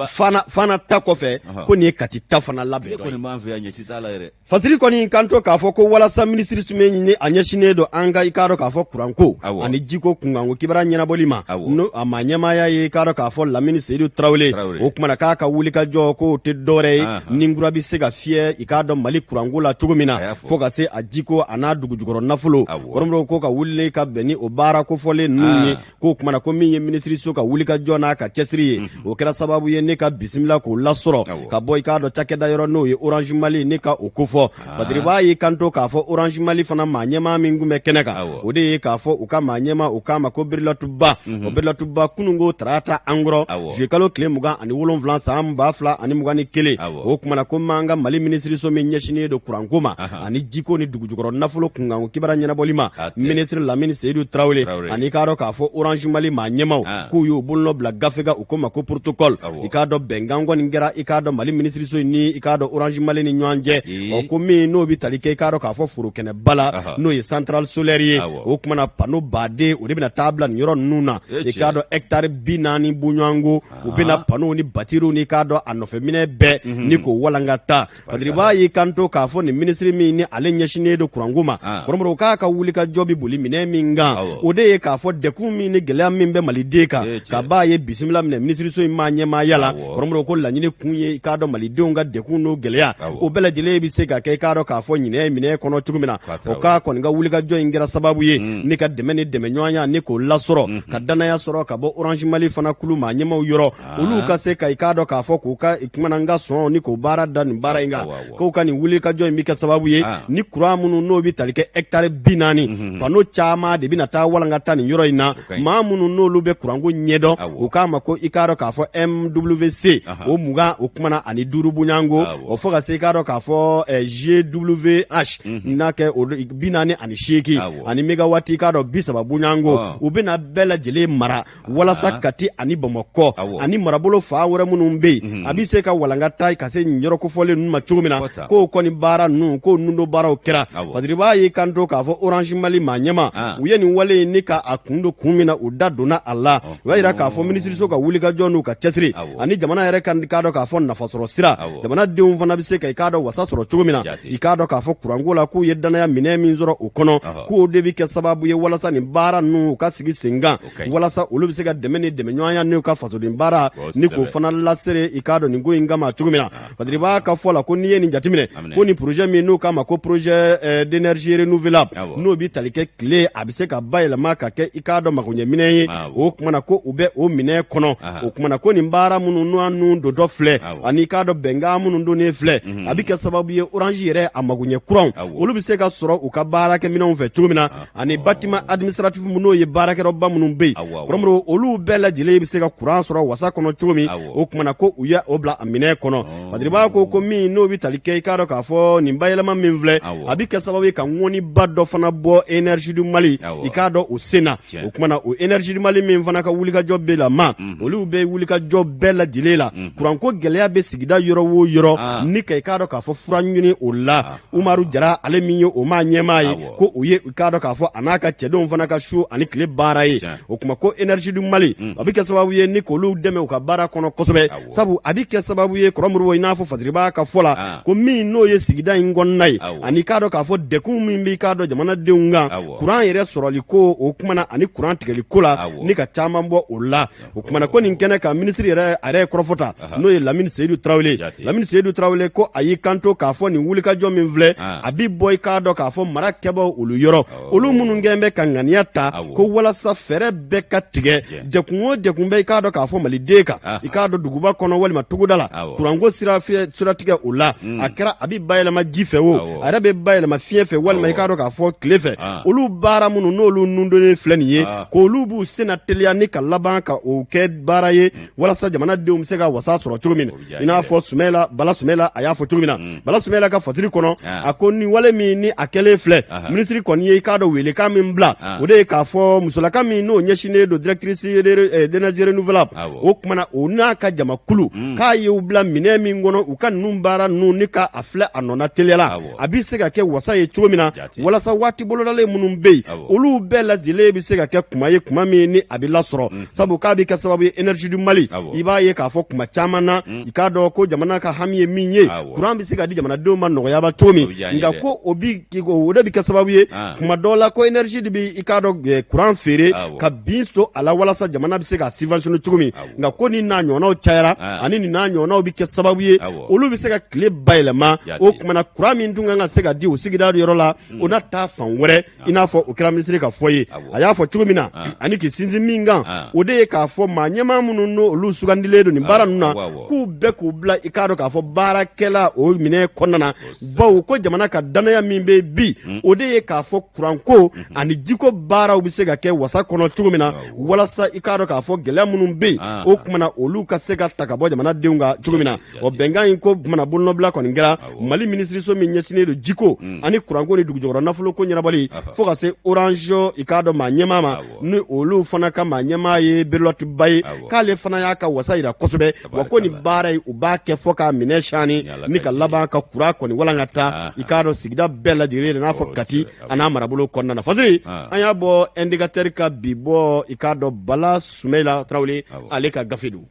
Fana ta kɔfɛ, ko nin ye Kati ta fana labɛn. Tile kɔni b'an fɛ yan, ɲɛ si t'a la yɛrɛ. Fasiri kɔni kan to k'a fɔ ko walasa minisiri tun bɛ ɲini a ɲɛsinnen don an ka, i k'a dɔn k'a fɔ kuranko ani jiko kunkanko kibaruya ɲɛnabɔli ma, n'o a maa ɲɛmaaya ye, i k'a dɔn k'a fɔ Lamini Seyidu Tarawele, o kuma na k'a ka wulikajɔ k'o tɛ dɔwɛrɛ ye ni kura bɛ se ka fiyɛ, i k'a dɔn Mali kuranko la cogo min na, fo ka se a jiko a n'a dugujukɔrɔ nafolo. Kɔrɔ Modibo ko ka wuli ka bɛn ni o baara kofɔlen ninnu ye, k'o kuma na ko min ye minisiriso ka wulikajɔ n'a ka cɛsiri ye, o kɛra sababu ye ne ka bisimila k'o lasɔrɔ ka bɔ, i k'a dɔn cakɛda yɔrɔ n'o ye Orange Mali, ne ka o kofɔ. Badiriba y'i kanto k'a fɔ Orange Mali fana maa ɲɛmaa min tun bɛ kɛnɛ kan, o de ye k'a fɔ u ka maa ɲɛmaa, u k'a ma ko Birilatuba. O Birilatuba, kununko tarata an kɔrɔ, juillet kalo tile 27 san 2021, o kuma na ko m'an ka Mali minisiriso min ɲɛsinnen don kuranko ma ani jiko ni dugujukɔrɔ nafolo kunkanko kibaruya ɲɛnabɔli ma, minisiri Lamini Seyidu Tarawele ani k'a dɔn k'a fɔ Orange Mali maa ɲɛmaaw, k'u y'u bolonɔ bila gafe kan, u ko ma ko protocole. I k'a dɔn bɛnkan kɔni kɛra, i k'a dɔn Mali minisiriso ni, i k'a dɔn Orange Mali ni ɲɔgɔn cɛ. Ɔ, ko min n'o bɛ tali kɛ, i k'a dɔn k'a fɔ forokɛnɛba la, n'o ye centrale solaire ye, o kuma na panneau baden o de bɛna taa bila nin yɔrɔ ninnu na. I k'a dɔn hectare 40 bɔɲɔgɔnko, u bɛna panneau ni batiriw ni k'a dɔn a nɔfɛminɛ bɛɛ ni k'o walankata. Badiriba y'i kanto k'a fɔ nin minisiri min ni ale ɲɛsinnen don kuranko ma, Kɔrɔ Modibo, k'a ka wulikajɔ bɛ boli minɛn min kan, o de ye k'a fɔ dɛkun min ni gɛlɛya min bɛ maliden kan, ka b'a ye bisimila minɛ minisiriso in maa ɲɛmaaya la. Kɔrɔ Modibo ko laɲini kun ye, i k'a dɔn malidenw ka dɛkun n'o gɛlɛya, o bɛɛ lajɛlen bɛ se ka kɛ, i k'a dɔn k'a fɔ ɲinɛ minɛ kɔnɔ cogo min na. O k'a kɔni ka wulikajɔ in kɛra sababu ye ni ka dɛmɛ ni dɛmɛɲɔgɔnya ni k'o lasɔrɔ, ka dannaya sɔrɔ ka bɔ Orange Mali fana kulu maa ɲɛmaaw yɔrɔ, olu ka se ka, i k'a dɔn k'a fɔ k'u ka kumana n ka sɔn ni k'o baara da nin baara in kan, k'u ka nin wulikajɔ in bɛ kɛ sababu ye ni kuran minnu n'o bɛ tali kɛ hectare 40, panneau caman de bɛna taa walankata nin yɔrɔ in na. Maa minnu n'olu bɛ kuranko ɲɛdɔn, u k'a ma ko, i k'a dɔn k'a fɔ MWC o 20, o kumana ani duuru bonyanko o, fo ka se, i k'a dɔn k'a fɔ GWH n'a kɛ o 48 ani mégawati, i k'a dɔn 30 bonyanko, u bɛna bɛɛ lajɛlen mara walasa Kati ani Bamakɔ ani marabolo fan wɛrɛ minnu bɛ yen, a bɛ se ka walankata ka se nin yɔrɔ kofɔlen ninnu ma cogo min na. K'o kɔni baara ninnu, k'o nundo baaraw kɛra. Badiriba y'i kanto k'a fɔ Orange Mali maa ɲɛmaa, u ye nin wale in ni ka a kun don kun min na, u da donna a la. U y'a jira k'a fɔ minisiriso ka wulikajɔ n'u ka cɛsiri ani jamana yɛrɛ kan, k'a dɔn k'a fɔ nafasɔrɔ sira, jamanadenw fana bɛ se ka, i k'a dɔn wasa sɔrɔ cogo min na, i k'a dɔn k'a fɔ kuranko la, k'u ye dannaya minɛ min sɔrɔ o kɔnɔ, k'o de bɛ kɛ sababu ye walasa nin baara ninnu u ka sigi sen kan, walasa olu bɛ se ka dɛmɛ ni dɛmɛɲɔgɔnya n'u ka fasoden baara ni k'o fana lasere, i k'a dɔn nin ko in kama cogo min na. Badiriba ka fɔ la ko n'i ye nin jateminɛ, ko nin projet min n'u k'a ma ko projet d'énergie renouvelable, n'o bɛ tali kɛ tile, a bɛ se ka bayɛlɛma ka kɛ, i k'a dɔn magoɲɛminɛn ye, o kuma na ko u bɛ o minɛ kɔnɔ. O kuma na ko nin baara minnu n'an nun dontɔ filɛ ani i k'a dɔn bɛnkan minnu donnen filɛ, a bɛ kɛ sababu ye Orange yɛrɛ a magoɲɛ kuranw, olu bɛ se ka sɔrɔ u ka baarakɛminɛnw fɛ cogo min na, ani bâtiment administratif n'o ye baarakɛyɔrɔba minnu bɛ yen, Kɔrɔ Modibo, olu bɛɛ lajɛlen bɛ se ka kuran sɔrɔ wasa kɔnɔ cogo min. O kuma na ko u ye o bila a minɛ kɔnɔ. Badiriba ko min n'o bɛ tali kɛ, i k'a dɔn k'a fɔ nin bayɛlɛma min filɛ, a bɛ kɛ sababu ye ka ŋɔniba dɔ fana bɔ Énergie du Mali, i k'a dɔn o sen na. O kuma na o Énergie du Mali min fana ka wulikajɔ bɛ la ma, olu bɛ wulikajɔ bɛɛ lajɛlen la kuranko gɛlɛya bɛ sigida yɔrɔ o yɔrɔ, ni ka i k'a dɔn k'a fɔ fura ɲini o la. Umaru Jara, ale min ye o maa ɲɛmaa ye, ko o ye, i k'a dɔn k'a fɔ a n'a ka cɛdenw fana ka su ani tile baara ye. O kuma ko Énergie du Mali, a bɛ kɛ sababu ye ni k'olu dɛmɛ u ka baara kɔnɔ kosɛbɛ, sabu a bɛ kɛ sababu ye, Kɔrɔ Modibo, i n'a fɔ Fasiriba ka fɔ la, ko min n'o ye sigida in kɔnɔna ye, ani k'a dɔn k'a fɔ dɛkun min b'i k'a dɔn jamanadenw kan kuran yɛrɛ sɔrɔli ko, o kuma na ani kuran tigɛli ko la, ni ka caman bɔ o la. O kuma na ko nin kɛnɛ kan, minisiri yɛrɛ, a yɛrɛ ye kɔrɔfɔ ta, n'o ye Lamini Seyidu Tarawele. Lamini Seyidu Tarawele ko a y'i kanto k'a fɔ nin wulikajɔ min filɛ, a bi bɔ i k'a dɔn k'a fɔ mara kɛbaaw olu yɔrɔ, olu minnu kɛn bɛ ka ŋaniya ta ko walasa fɛɛrɛ bɛɛ ka tigɛ, jɛkun o jɛkun bɛ i k'a dɔn k'a fɔ maliden kan, i k'a dɔn duguba kɔnɔ walima togoda la, kuranko siratigɛ o la, a kɛra a bɛ bayɛlɛma ji fɛ o, a yɛrɛ bɛ bayɛlɛma fiɲɛ fɛ, walima i k'a dɔn k'a fɔ tile fɛ, olu baara minnu n'olu nundonnen filɛ nin ye, k'olu b'u senna teliya ni ka laban ka o kɛ baara ye walasa jamanadenw bɛ se ka wasa sɔrɔ cogo min na. I n'a fɔ Sumɛla, Bala Sumɛla, a y'a fɔ cogo min na, Bala Sumɛla ka fasiri kɔnɔ, a ko nin wale min ni a kɛlen filɛ, minisiri kɔni ye i k'a dɔn welekan min bila, o de ye k'a fɔ musolaka min n'o ɲɛsinnen don directrice d'énergie renouvelable, o kumana o n'a ka jamakulu, k'a y'u bila minɛn min kɔnɔ, u ka ninnu baara ninnu ni ka a filɛ a nɔ na teliya la, a bɛ se ka kɛ wasa ye cogo min na, walasa waati bolodalen minnu bɛ yen, olu bɛɛ lajɛlen bɛ se ka kɛ kuma ye, kuma min ni a bɛ lasɔrɔ, sabu k'a bɛ kɛ sababu ye énergie du Mali, i b'a ye k'a fɔ kuma caman na, i k'a dɔn ko jamana ka hami ye min ye, kuran bɛ se ka di jamanadenw ma nɔgɔyaba cogo min. Nka ko o o de bɛ kɛ sababu ye kuma dɔw la ko énergie de bɛ i k'a dɔn kuran feere ka bin to a la, walasa jamana bɛ se ka subventionner cogo min. Nka ko nin n'a ɲɔgɔnnaw cayara, ani nin n'a ɲɔgɔnnaw bɛ kɛ sababu ye olu bɛ se ka tile bayɛlɛma. O kumana kuran min tun kan ka se ka di o sigida yɔrɔ la, o na taa fan wɛrɛ, i n'a fɔ o kɛra minisiri ka fɔ ye. A y'a fɔ cogo min na, ani k'i sinsin min kan, o de ye k'a fɔ maa ɲɛmaa minnu n'olu sugandilen don nin baara ninnu na, k'u bɛɛ k'u bila i k'a dɔn k'a fɔ baarakɛla o minɛ kɔnɔna na, bawo ko jamana ka dannaya min bɛ bi, o de ye k'a fɔ kuranko ani jiko baaraw bɛ se ka kɛ wasa kɔnɔ cogo min na, walasa i k'a dɔn k'a fɔ gɛlɛya minnu bɛ yen, o kumana olu ka se ka ta ka bɔ jamanadenw kan cogo min na. O bɛnkan in ko kumana bolonɔbila kɔni kɛra Mali minisiriso min ɲɛsinnen don jiko ani kuranko ni dugujukɔrɔ nafoloko ɲɛnabɔli, fo ka se Orange i k'a dɔn maa ɲɛmaa ma, ni olu fana ka maa ɲɛmaa ye Belote Ba ye, k'ale fana y'a ka wasa yira kosɛbɛ. Wa ko nin baara in, u b'a kɛ fo k'a minɛ sani ni ka laban ka kuran kɔni walankata i k'a dɔn sigida bɛɛ lajɛlen n'a fɔ Kati a n'a marabolo kɔnɔna na. Fasiri, an y'a bɔ Indicateur ka bi bɔ, i k'a dɔn Bala Sumɛla Tarawele, ale ka gafe don.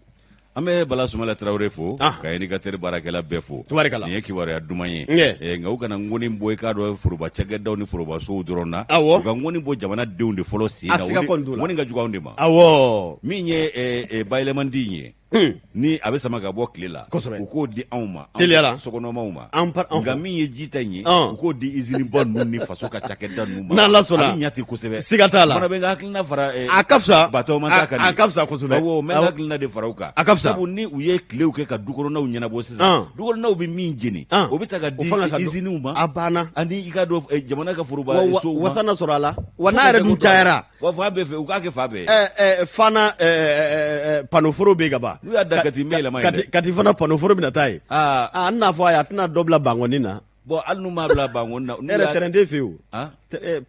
An bɛ Bala Sumala Tarawele fo, ka Indicateur baarakɛla bɛɛ fo. Tubarikala. Nin ye kibaruya duman ye. Nka u kana ŋɔni bɔ i k'a dɔn foroba cakɛdaw ni foroba sow dɔrɔn na. U ka ŋɔni bɔ jamana denw de fɔlɔ sen na. A siga kɔni t'o la. Ŋɔni ka jugu anw de ma. Min ye bayɛlɛmandi in ye, ni a bɛ sama ka bɔ tile la, u k'o di anw ma. Teliya la. Sokɔnɔmaw ma. Nka min ye ji ta in ye, u k'o di iziniba ninnu ni faso ka cakɛda ninnu ma. N'Ala sɔnna. A bɛ ɲa ten kosɛbɛ. Siga t'a la. N fana bɛ n ka hakilina fara A ka fisa. Batɔma ta kan. A ka fisa kosɛbɛ. Awɔ, n bɛ n ka hakilina de fara o kan. A ka fisa. Sabu ni u ye tilew kɛ ka dukɔnɔnaw ɲɛnabɔ sisan, dukɔnɔnaw bɛ min jeni, o bɛ ta ka di iziniw ma. A banna. Ani i k'a dɔn jamana ka foroba sow ma. Wasa na sɔrɔ a la. Wa n'a yɛrɛ dun cayara. Wa fan bɛɛ fɛ, u k'a kɛ fan bɛɛ. Fana panoforo bɛ yen ka ban. N'u y'a da Kati, n bɛ yɛlɛma yen dɛ. Kati fana panoforo bɛna taa yen. Aa, n n'a fɔ a ye, a tɛna dɔ bila Bankɔni na. Bon, hali n'u m'a bila Bankɔni na. E yɛrɛ terrain t'e fɛ yen o.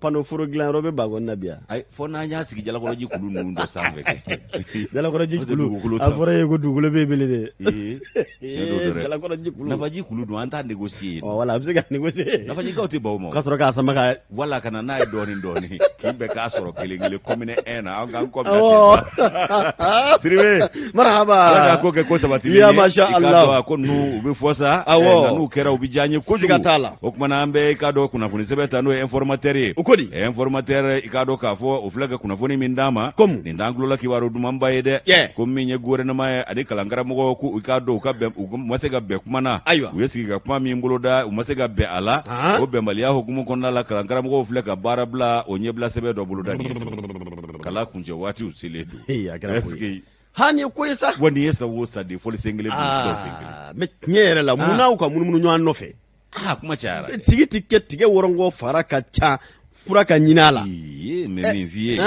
Panoforo dilanyɔrɔ bɛ Bankɔni na bi yan. Ayi, fo n'an y'a sigi Jalakɔrɔji kulu ninnu dɔ sanfɛ kɛ. Jalakɔrɔji kulu, a fɔra e ye ko dugukolo bɛ yen bele dɛ. Ee, tiɲɛ don dɛ. Jalakɔrɔji kulu. Nafaji kulu dun, an t'a négocier yen. Ɔ wala, a bɛ se ka négocier. Nafajikaw tɛ ban o ma. Ka sɔrɔ k'a sama ka. Wala ka na n'a ye dɔɔnin dɔɔnin, k'i bɛɛ k'a sɔrɔ kelen kelen commune 1 na, an k'an kɔ bila ten. Sidibe. Marahaba. Ala k'a ko kɛ ko sabatilen ye. Ya masha I k'a Allah. dɔn a ko ninnu u bɛ fɔ sa. Awɔ. Nka n'u kɛra, u bɛ diya an ye kojugu. Siga t'a la. O tuma na an bɛ i k'a dɔn kunnafoni sɛbɛn ta, n'o ye Informateur ye. O ko di? Informateur, i k'a dɔn k'a fɔ o filɛ ka kunnafoni min d'an ma. Komu. Nin t'an tulo la kibaru dumanba ye dɛ. Ko min ye gouvernement ye ani kalankaramɔgɔw, ko u k'a dɔn u ka bɛn, u ma se ka bɛn kuma na. Ayiwa. U ye sigi ka kuma min boloda, u ma se ka bɛn a la. O bɛnbaliya hukumu kɔnɔna la, kalankaramɔgɔw filɛ ka baara bila o ɲɛbila sɛbɛn dɔ boloda nin ye. Kalan kuncɛ waatiw selen don. Ee, a kɛra ko ye. Est-ce que Ha, nin ye ko ye sa. Wa nin ye sa o sa de fɔli sen kelen dɔw sen kelen. Mais tiɲɛ yɛrɛ la, mun n'aw ka munumunu ɲɔgɔn nɔfɛ? Aa, kuma cayara. Sigi ti kɛ tigɛ wɔrɔnkɔ fara ka ca, fura ka ɲini a la. Ee, mais min f'i ye,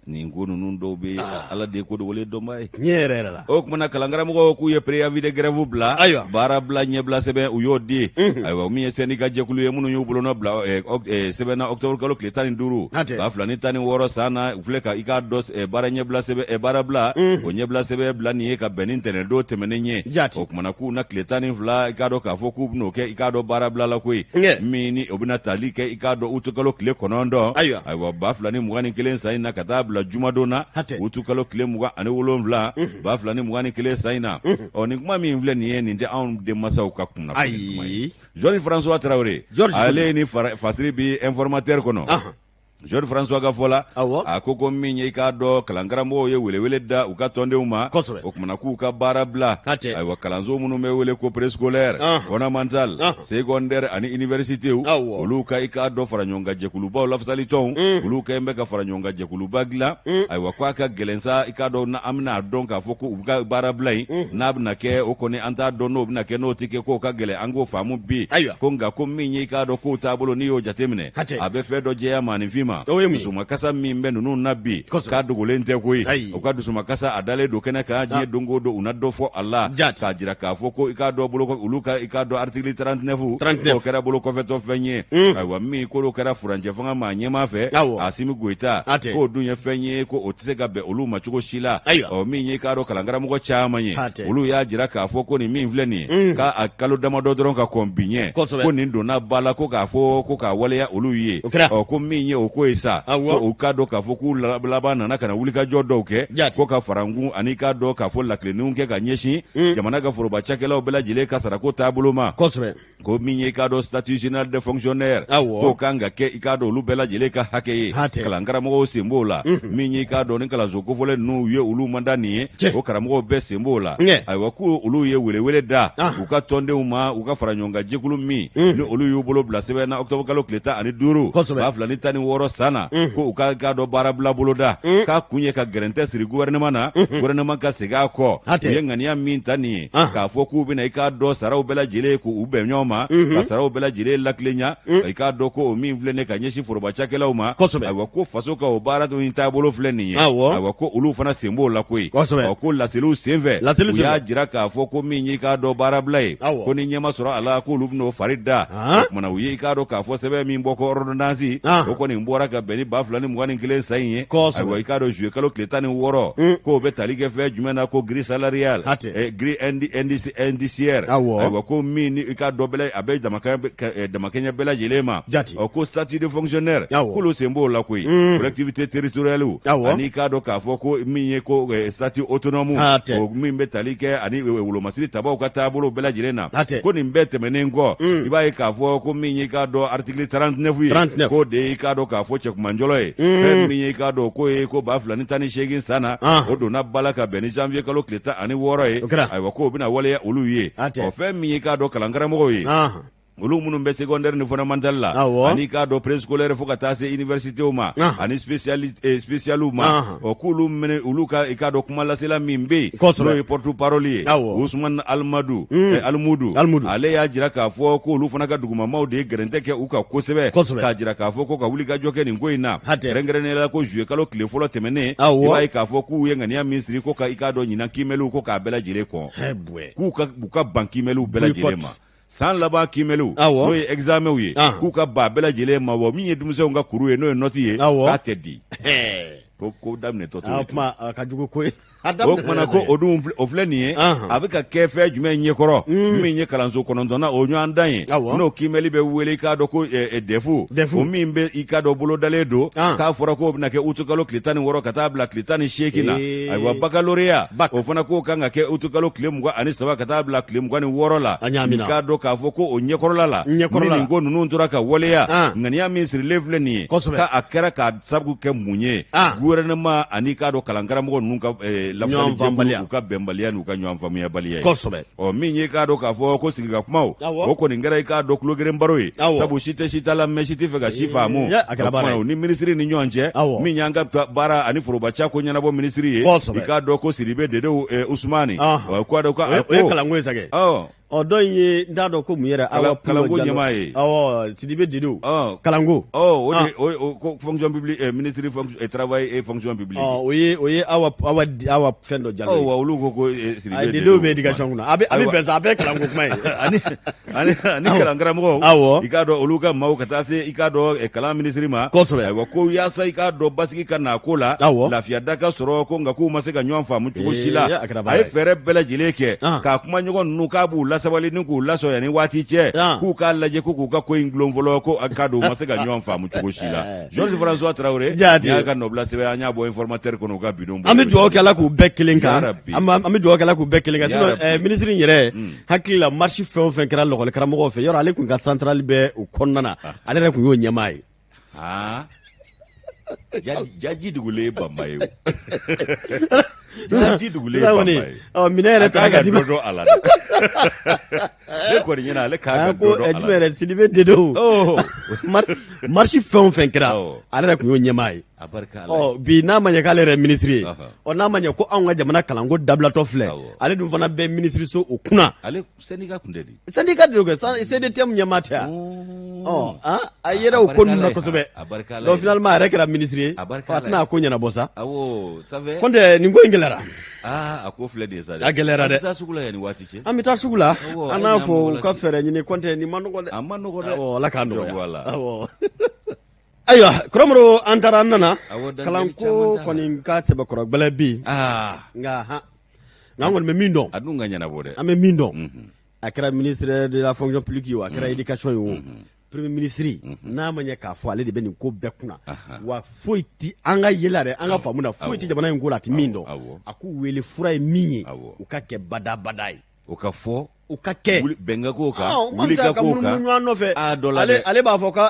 nin ko ninnu dɔw bɛ, Ala de ye ko dogolen dɔnbaa ye. Tiɲɛ yɛrɛ yɛrɛ la. O kumana kalankaramɔgɔw k'u ye préavis de grève bila. Ayiwa. Baara bila ɲɛbila sɛbɛn, u y'o di. Ayiwa, min ye syndicat jɛkulu ye minnu y'u bolonɔ bila sɛbɛn na octobre kalo tile 15, 2016 san na, u filɛ ka i k'a dɔn baara ɲɛbila sɛbɛn, baara bila o ɲɛbila sɛbɛn bila nin ye ka bɛn ni ntɛnɛndon tɛmɛnen ye. Jaati. O kumana k'u na tile 12, i k'a dɔn k'a fɔ k'u bɛn'o kɛ i k'a dɔn baara bila la koyi. Min ni o bɛna tali kɛ i k'a dɔn utu kalo tile 9. Ayiwa. Ayiwa, 2021 san in na, ka taa bila jumadon na, utu kalo tile 27, 2021 san in na. Ɔ, nin kuma min filɛ nin ye, nin tɛ anw denmansaw ka kunnafoni kuma ye. Ayi. Georges François Traoré, Georges ale ni fasiri bi Informateur kɔnɔ. Georges François ka fɔ la, Awɔ. a ko min ye i k'a dɔn kalankaramɔgɔw ye welewele da u ka tɔndenw ma, Kosɛbɛ. o kumana k'u ka baara bila, Hatɛ. ayiwa kalanso minnu bɛ wele ko préscolaire, Anhan. fondamental, Anhan. secondaire ani universitéw, Awɔ. olu ka i k'a dɔn faraɲɔgɔnkan jɛkulubaw lafasalitɔnw, olu kɛlen bɛ ka faraɲɔgɔnkan jɛkuluba dilan, ayiwa k'a ka gɛlɛn sa i k'a dɔn an bɛna a dɔn k'a fɔ ko u ka baara bila in n'a bɛna kɛ o kɔni an t'a dɔn n'o bɛna kɛ n'o tɛ kɛ k'o ka gɛlɛn an k'o faamu bi, Ayiwa. ko nka ko min ye i k'a dɔn kow taabolo n'i y'o jateminɛ Hatɛ. a bɛ fɛn dɔ jɛya maaninfin ma O ye mun ye? dusumakasa min bɛ ninnu na bi Kosɛbɛ. k'a dogolen tɛ koyi Ayi. u ka dusumakasa a dalen don kɛnɛ kan diɲɛ don o don u na dɔ fɔ a la Jaati. k'a jira k'a fɔ ko i k'a dɔn bolo olu ka i k'a dɔn article 39 39. k'o kɛra bolo kɔfɛtɔ fɛn ye ayiwa min ko dɔ kɛra furancɛ fanga maa ɲɛmaa fɛ Awɔ. Asimi Goyita Hatɛ. k'o dun ye fɛn ye ko o tɛ se ka bɛn olu ma cogo si la Ayiwa. ɔ min ye i k'a dɔn kalankaramɔgɔ caman ye Hatɛ. olu y'a jira k'a fɔ ko nin min filɛ nin ye k'a a kalo damadɔ dɔrɔn ka kɔn bi ɲɛ Kosɛbɛ. ko nin donna ba la ko k'a fɔ ko k'a waleya olu ye O kɛra. ɔ ko min ye o ko ye sa Awɔ. ko u k'a dɔn k'a fɔ k'u laban nana ka na wulikajɔ dɔw kɛ Jaati. ko ka farankun ani k'a dɔn k'a fɔ lakilenniw kɛ ka ɲɛsin jamana ka foroba cakɛlaw bɛɛ lajɛlen ka sarako taabolo ma Kosɛbɛ. ko min ye i k'a dɔn statut général des fonctionnaires Awɔ. k'o kan ka kɛ i k'a dɔn olu bɛɛ lajɛlen ka hakɛ ye Hatɛ. kalankaramɔgɔw sen b'o la min ye i k'a dɔn ni kalanso kofɔlen ninnu ye olu man da nin ye Cɛ. o karamɔgɔw bɛɛ sen b'o la Ŋɛ. ayiwa ko olu ye welewele da Ah. u ka tɔndenw ma u ka faraɲɔgɔnkan jɛkulu min ni olu y'u bolo bila sɛbɛn na octobre kalo tile 15 Kosɛbɛ. 2016 san na ko u ka k'a dɔn baarabila boloda k'a kun ye ka gɛrɛntɛ siri gouvernement na gouvernement ka segin a kɔ Hatɛ. u ye ŋaniya min ta nin ye Ah. k'a fɔ k'u bɛna i k'a dɔn saraw bɛɛ lajɛlen k'u bɛn ɲɔgɔn ma ka saraw bɛɛ lajɛlen latilenya i k'a dɔn ko o min filɛ nin ye ka ɲɛsin foroba cakɛlaw ma Kosɛbɛ. ayiwa ko faso ka o baara in taabolo filɛ nin ye Awɔ. ayiwa ko olu fana sen b'o la koyi Kosɛbɛ. Ɔ, ko laseliw senfɛ Laseliw u y'a senfɛ. jira k'a fɔ ko min y'i k'a dɔn baarabila ye Awɔ. ko ni ɲɛ ma sɔrɔ a la k'olu bɛn'o fari da Ah. o kumana u ye i k'a dɔn k'a fɔ sɛbɛn min bɔ ko ordonnance Ah. o kɔni bɔra ka bɛn ni 2021 san in ye Kosɛbɛ. ayiwa i k'a dɔn juillet kalo tile 16 k'o bɛ tali kɛ fɛn jumɛn na ko grille salariale Hatɛ. grille indiciaire Awɔ. ayiwa ko min ni i k'a dɔn bɛlɛ a bɛ damakɛɲɛ bɛɛ lajɛlen ma Jati. ɔ ko statut de fonctionnaire Awɔ. k'olu sen b'o la koyi collectivité territoriale Awɔ. ani i k'a dɔn k'a fɔ ko min ye ko statut autonome Hatɛ. o min bɛ tali kɛ ani wolomasiri tabaw ka taabolo bɛɛ lajɛlen na Hatɛ. ko nin bɛɛ tɛmɛnen kɔ i b'a ye k'a fɔ ko min ye i k'a dɔn article 39 ye 39. k'o de ye i k'a dɔn k'a fɔ cɛkumanjɔlɔ ye fɛn min ye i k'a dɔn k'o ye ko 2018 san na Ah. o donna ba la ka bɛn ni janvier kalo tile 16 ye O kɛra. ayiwa k'o bɛna waleya olu ye Hatɛ. ɔ fɛn min ye i k'a dɔn kalankaramɔgɔw ye Ah. olu minnu bɛ secondaire ni fondamental la Awɔ. ani k'a dɔn préscolaire fo ka taa se universitéw ma Ah. ani spécialiw ma Ah. ɔ k'olu minɛ olu ka i k'a dɔn kumalasela min bɛ yen Kosɛbɛ. n'o ye porte parole ye Awɔ. Usman Almadu Almudu Almudu. ale y'a jira k'a fɔ k'olu fana ka dugumamaw de ye gɛrɛntɛ kɛ u kan kosɛbɛ Kosɛbɛ. k'a jira k'a fɔ ko ka wulikajɔ kɛ nin ko in na Hatɛ. kɛrɛnkɛrɛnnenya la ko juillet kalo tile fɔlɔ tɛmɛnen Awɔ. i b'a ye k'a fɔ k'u ye ŋaniya min siri ko ka i k'a dɔn ɲinan kiimɛliw ko k'a bɛɛ lajɛlen kɔn Hɛ bwɛ. k'u ka u ka ban kiimɛliw bɛɛ lajɛlen ma san laban kiimɛliw Awɔ. n'o ye examenw ye Ah. k'u ka ban bɛɛ lajɛlen ma wa min ye denmisɛnw ka kuru ye n'o ye nɔti ye Awɔ. k'a tɛ di Hɛ. ko daminɛtɔ A to kuma a ka jugu koyi. A o daminɛ kumana ko o dun o filɛ nin ye Anhan. a bɛ ka kɛ fɛn jumɛn ɲɛkɔrɔ min ye kalanso kɔnɔntɔnnan o ɲɔgɔndan ye Awɔ. n'o kiimɛli bɛ wele i k'a dɔn ko DEF DEF. o min bɛ i k'a dɔn bolodalen don Ah. k'a fɔra k'o bɛna kɛ utukalo tile 16 ka taa bila tile 18 na Ee. ayiwa baccalauréat Bac. o fana k'o kan ka kɛ utukalo tile 23 ka taa bila tile 26 la A ɲaamina. i k'a dɔn k'a fɔ ko o ɲɛkɔrɔla la Ɲɛkɔrɔla la. ni nin ko ninnu tora ka waleya Ah. ŋaniya min sirilen filɛ nin ye Kosɛbɛ. k'a kɛra k'a sababu kɛ mun ye Ah. gouvernement ani k'a dɔn kalankaramɔgɔ ninnu ka Ɲɔgɔn faamubaliya. lafasali u ka bɛnbaliya n'u ka ɲɔgɔn faamuyabaliya ye Kosɛbɛ. ɔ min ye k'a dɔn k'a fɔ ko sigika kumaw Awɔ. o kɔni kɛra i k'a dɔn tulogeren baro ye Awɔ. sabu si tɛ si ta la mɛ si tɛ fɛ ka si faamu Ee, a kɛra baara ye. O ni minisiri ni ɲɔgɔn cɛ Awɔ. min y'an ka baara ani forobaca ko ɲɛnabɔ minisiri ye Kosɛbɛ. i k'a dɔn ko Sidibe Dedew Usumani Ɔhɔn. ɔ, k'a dɔn ko O ye a o ye ko kalanko ye sa kɛ. ɔ Ɔ dɔ in ye n t'a dɔn ko mun yɛrɛ Awa Pulo kalanko Jalo. ɲɛmaa ye. Awɔ Sidibe Dedew. Ɔ. Kalanko. ɔ o Ah. de o ko fonction publique ministre fonction travail et fonction publique Ɔ o ye Awa Awa Awa fɛn dɔ Jalo ɔ ye. wa olu ko Sidibe Ayi Dedew bɛ éducation kunna. A bɛ Ayiwa. bɛn sa a bɛɛ ye kalanko kuma ye. ani Awɔ. kalankaramɔgɔw Awɔ. i k'a dɔn olu ka maaw ka taa se i k'a dɔn kalan minisiri ma Kosɛbɛ. ayiwa ko yaasa i k'a dɔn basigi ka na ko la Awɔ. lafiya da ka sɔrɔ ko nka k'u ma se ka ɲɔgɔn faamu cogo si la Ee, a kɛra a baara ye ye. fɛɛrɛ bɛɛ lajɛlen kɛ Ah. k'a kuma ɲɔgɔn ninnu k'a b'u lasabali ni k'u lasɔn yanni waati cɛ Ah. k'u k'a lajɛ ko k'u ka ko in dulon fɔlɔ ko a k'a dɔn u ma se ka ɲɔgɔn faamu cogo si la Georges François Traoré Jaati. nin y'a ka nɔbila sɛbɛn an y'a bɔ informateur kɔnɔ u ka bidon An bɛ dugawu kɛ Ala k'u bɛɛ kelen kan. Ya Rabbi. An bɛ dugawu kɛ Ala k'u bɛɛ kelen kan. Ya Sinon Rabbi. Minisiri in yɛrɛ hakili la marche fɛn o fɛn kɛra lakɔli karamɔgɔw fɛ yɔrɔ ale tun ka centrale bɛ o kɔnɔna na. Ale yɛrɛ tun y'o ɲɛmaa ye. Ah. Jaji dugulen ye banba ye o. Jaji dugulen ye banba ye. Ɔ minɛ yɛrɛ ta ka di dɔ dɔn a la dɛ. Ne kɔni ɲɛna ale k'a ka dɔ dɔn a la. Jumɛn yɛrɛ Sidibe Dedew. Marche fɛn o fɛn kɛra ale yɛrɛ tun y'o ɲɛmaa ye. A barika Ala. Ɔ bi n'a ma ɲɛ k'ale yɛrɛ minisiri ye. Ɔ n'a ma ɲɛ ko anw ka jamana kalanko dabilatɔ filɛ. Ale dun fana bɛ minisiriso o kunna. Ale syndicat kun tɛ di. Syndicat de don kɛ CDTM ɲɛmaa tɛ yan. Ɔ a yɛrɛ o ko ninnu na kosɛbɛ. Donc finalement a yɛrɛ kɛra minisiri ye. A barika A tɛna a ko ɲɛnabɔ sa. Awɔ ça fait. Kɔntɛ nin ko in gɛlɛyara. Aa a ko filɛ nin ye sa dɛ. A gɛlɛyara dɛ. An bɛ taa sugu la yan ni waati cɛ. An bɛ taa sugu la. An n'a fɔ u ka fɛɛrɛ ɲini kɔntɛ nin man nɔgɔ dɛ. A man nɔgɔ dɛ. Awɔ Ala k'a nɔgɔya. Awɔ. Ayiwa Kɔrɔmɔrɔ an taara an nana kalanko kɔni ka sɛbɛkɔrɔ gbɛlɛ bi nka han nka an kɔni bɛ min dɔn a dun ka ɲɛnabɔ dɛ an bɛ min dɔn a kɛra ministre de la fonction publique ye o a kɛra éducation ye o premier ministre n'a ma ɲɛ k'a fɔ ale de bɛ nin ko bɛɛ kunna wa foyi ti an ka yela dɛ an ka faamu na foyi ti jamana in ko la a ti min dɔn a k'u wele fura ye min ye u ka kɛ badabada ye o ka fɔ u ka kɛ bɛn ka k'o kan wuli ka k'o kan ɲɔgɔn nɔfɛ a dɔ la dɛ ale b'a fɔ ko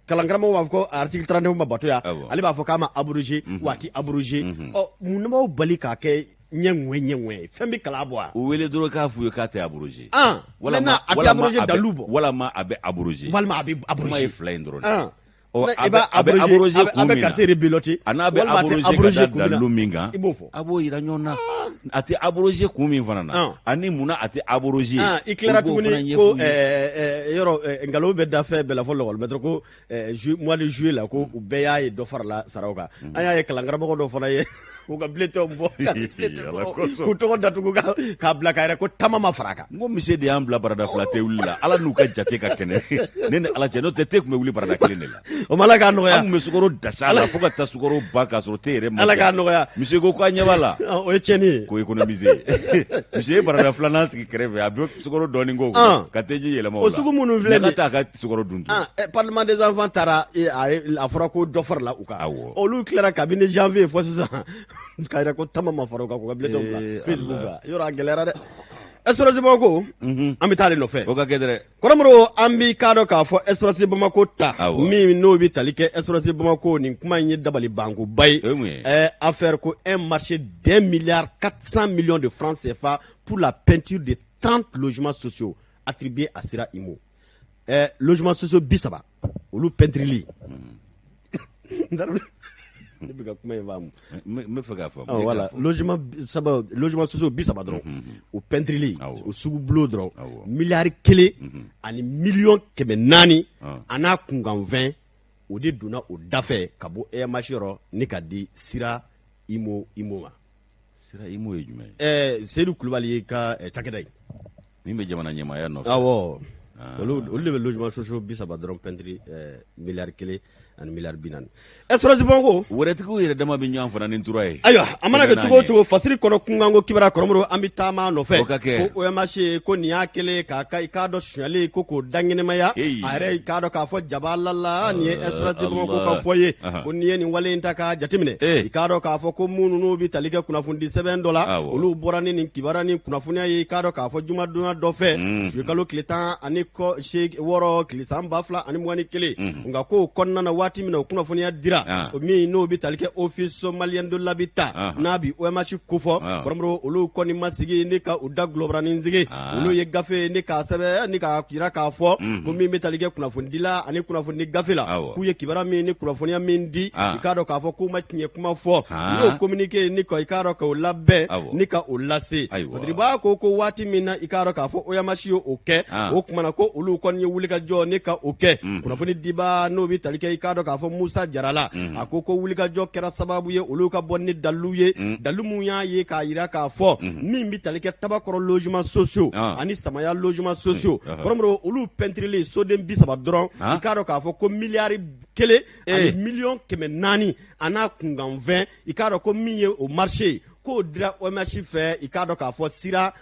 kalankaramɔgɔ b'a fɔ ko article 39 ma bato yan ale b'a fɔ k'a ma abrogé wa a ti abrogé ɔ mun b'aw bali k'a kɛ ɲɛ ŋwɛ ɲɛ ŋwɛ fɛn bɛ kala bɔ wa u wele dɔrɔn k'a f'u ye k'a tɛ abrogé walima a tɛ abrogé dalu bɔ walima a bɛ abrogé walima a bɛ abrogé kuma ye fila in dɔrɔn de a bɛ abrogé kun min na a bɛ carte rebelote a n'a bɛ abrogé ka da dalu min kan i b'o fɔ a b'o yira ɲɔgɔn na a tɛ abrogé kun min fana na ani munna a tɛ abrogé i tilara tuguni ko yɔrɔ nkalon bɛ da fɛn bɛɛ la fo lakɔlimɛtɛrɛ ko mois de juillet la ko u bɛɛ y'a ye dɔ farala saraw kan an y'a ye kalankaramɔgɔ dɔ fana ye u ka bulletin bɔ k'u tɔgɔ datugu k'a bila k'a yɛrɛ ko tama ma fara a kan n ko mise de y'an bila barada fila te wuli la ala n'u ka jate ka kɛnɛ ne ni ala cɛ n'o tɛ te tun bɛ wuli barada kelen de la o ma ala k'a nɔgɔya an tun bɛ sukaro dasa la fo ka taa sukaro ban k'a sɔrɔ te yɛrɛ ma ala k'a nɔgɔya mise ko k'a ɲɛ b'a la o ye tiɲɛni ye ko économiser mise ye barada filanan sigi kɛrɛfɛ a bɛ sukaro dɔɔnin k'o kɔnɔ ka teji yɛlɛma o la o sugu minnu filɛ nin ye t'a ka sukaro dun parlement des enfants taara a fɔra ko dɔ farala u kan olu tilara kabini janvier fo sisan k'a yira ko tama ma fara u kan k'u ka bulletin bila facebook kan yɔrɔ a gɛlɛyara dɛ Express Bamako an bɛ taa ale nɔfɛ o ka kɛ dɛ Kɔrɔmɔrɔ an b'i k'a dɔn k'a fɔ Express Bamako ta min n'o bɛ tali kɛ Express Bamako nin kuma in ye dabali bankoba ye affaire ko un marché d'un milliard 400 millions de francs CFA pour la peinture de 30 logements sociaux attribués à Sira Imo logements sociaux 30 olu peintureli ne bɛ ka kuma in faamu n bɛ fɛ k'a faamu voilà logement saba logement sociaux 30 dɔrɔn o peintureli o sugubulon dɔrɔn miliyari kelen ani miliyɔn 400 a n'a kunkanfɛn o de donna o dafɛ ka bɔ EMH yɔrɔ ni ka di Sira Imo Imo ma Sira Imo ye jumɛn ye Seyidu Kulubali ka cakɛda in min bɛ jamana ɲɛmaaya nɔfɛ awɔ olu de bɛ logement sociaux 30 dɔrɔn peinture miliyari kelen ani miliyari 40 Express Bamako wɛrɛtigiw yɛrɛ dama bɛ ɲɔgɔn fana ni tura ye ayiwa a mana kɛ cogo o cogo fasiri kɔnɔ kunkanko kibaruya Kɔrɔmɔrɔ an bɛ taama nɔfɛ o ka kɛ ko OMH ko nin y'a kɛlen k'a ka i k'a dɔn sonyali ko k'o dankɛnɛmaya a yɛrɛ i k'a dɔn k'a fɔ jaba la nin ye Express Bamako ka fɔ ye ko n'i ye nin wale in ta k'a jateminɛ i k'a dɔn k'a fɔ ko minnu n'u bɛ tali kɛ kunnafonidi sɛbɛn dɔ la olu bɔra ni nin kibaruya ni kunnafoniya ye i k'a dɔn k'a fɔ jumadonya dɔ fɛ zuwɛnkalo tile tan ani kɔ seegin wɔɔrɔ tile san 2021 nka k'o kɔnɔna na waati min na o kunnafoniya dira o min n'o bɛ tali kɛ office malien de l'habitat n'a bi OMH kofɔ Kɔrɔmɔrɔ olu kɔni ma sigi ni ka u da gulɔbaranin sigi olu ye gafe ni k'a sɛbɛn ni k'a jira k'a fɔ ko min bɛ tali kɛ kunnafonidila ani kunnafonidi gafe la k'u ye kibaruya min ni kunnafoniya min di i k'a dɔn k'a fɔ k'u ma tiɲɛ kuma fɔ u y'o communiqué ni ka i k'a dɔn k'o labɛn ni ka o lase Diriba ko ko waati min na i k'a dɔn k'a fɔ OMH ye o kɛ o tuma na ko olu kɔni ye wulikajɔ ni ka o kɛ kunnafoni dibaa n'o bɛ tali kɛ i k'a dɔn k'a fɔ Musa Jara la a ko ko wulikajɔ kɛra sababu ye olu ka bɔ ni dalilu ye dalilu mun y'a ye k'a jira k'a fɔ min bɛ tali kɛ Tabakɔrɔ logements sociaux ani Samaya logements sociaux Kɔrɔmɔrɔ olu pɛntirili soden 30 dɔrɔn i k'a dɔn k'a fɔ ko miliyari kelen ani miliyɔn 400 a n'a kunkanfɛn i k'a dɔn ko min ye o marché ye k'o dira OMH fɛ i k'a dɔn k'a fɔ Sira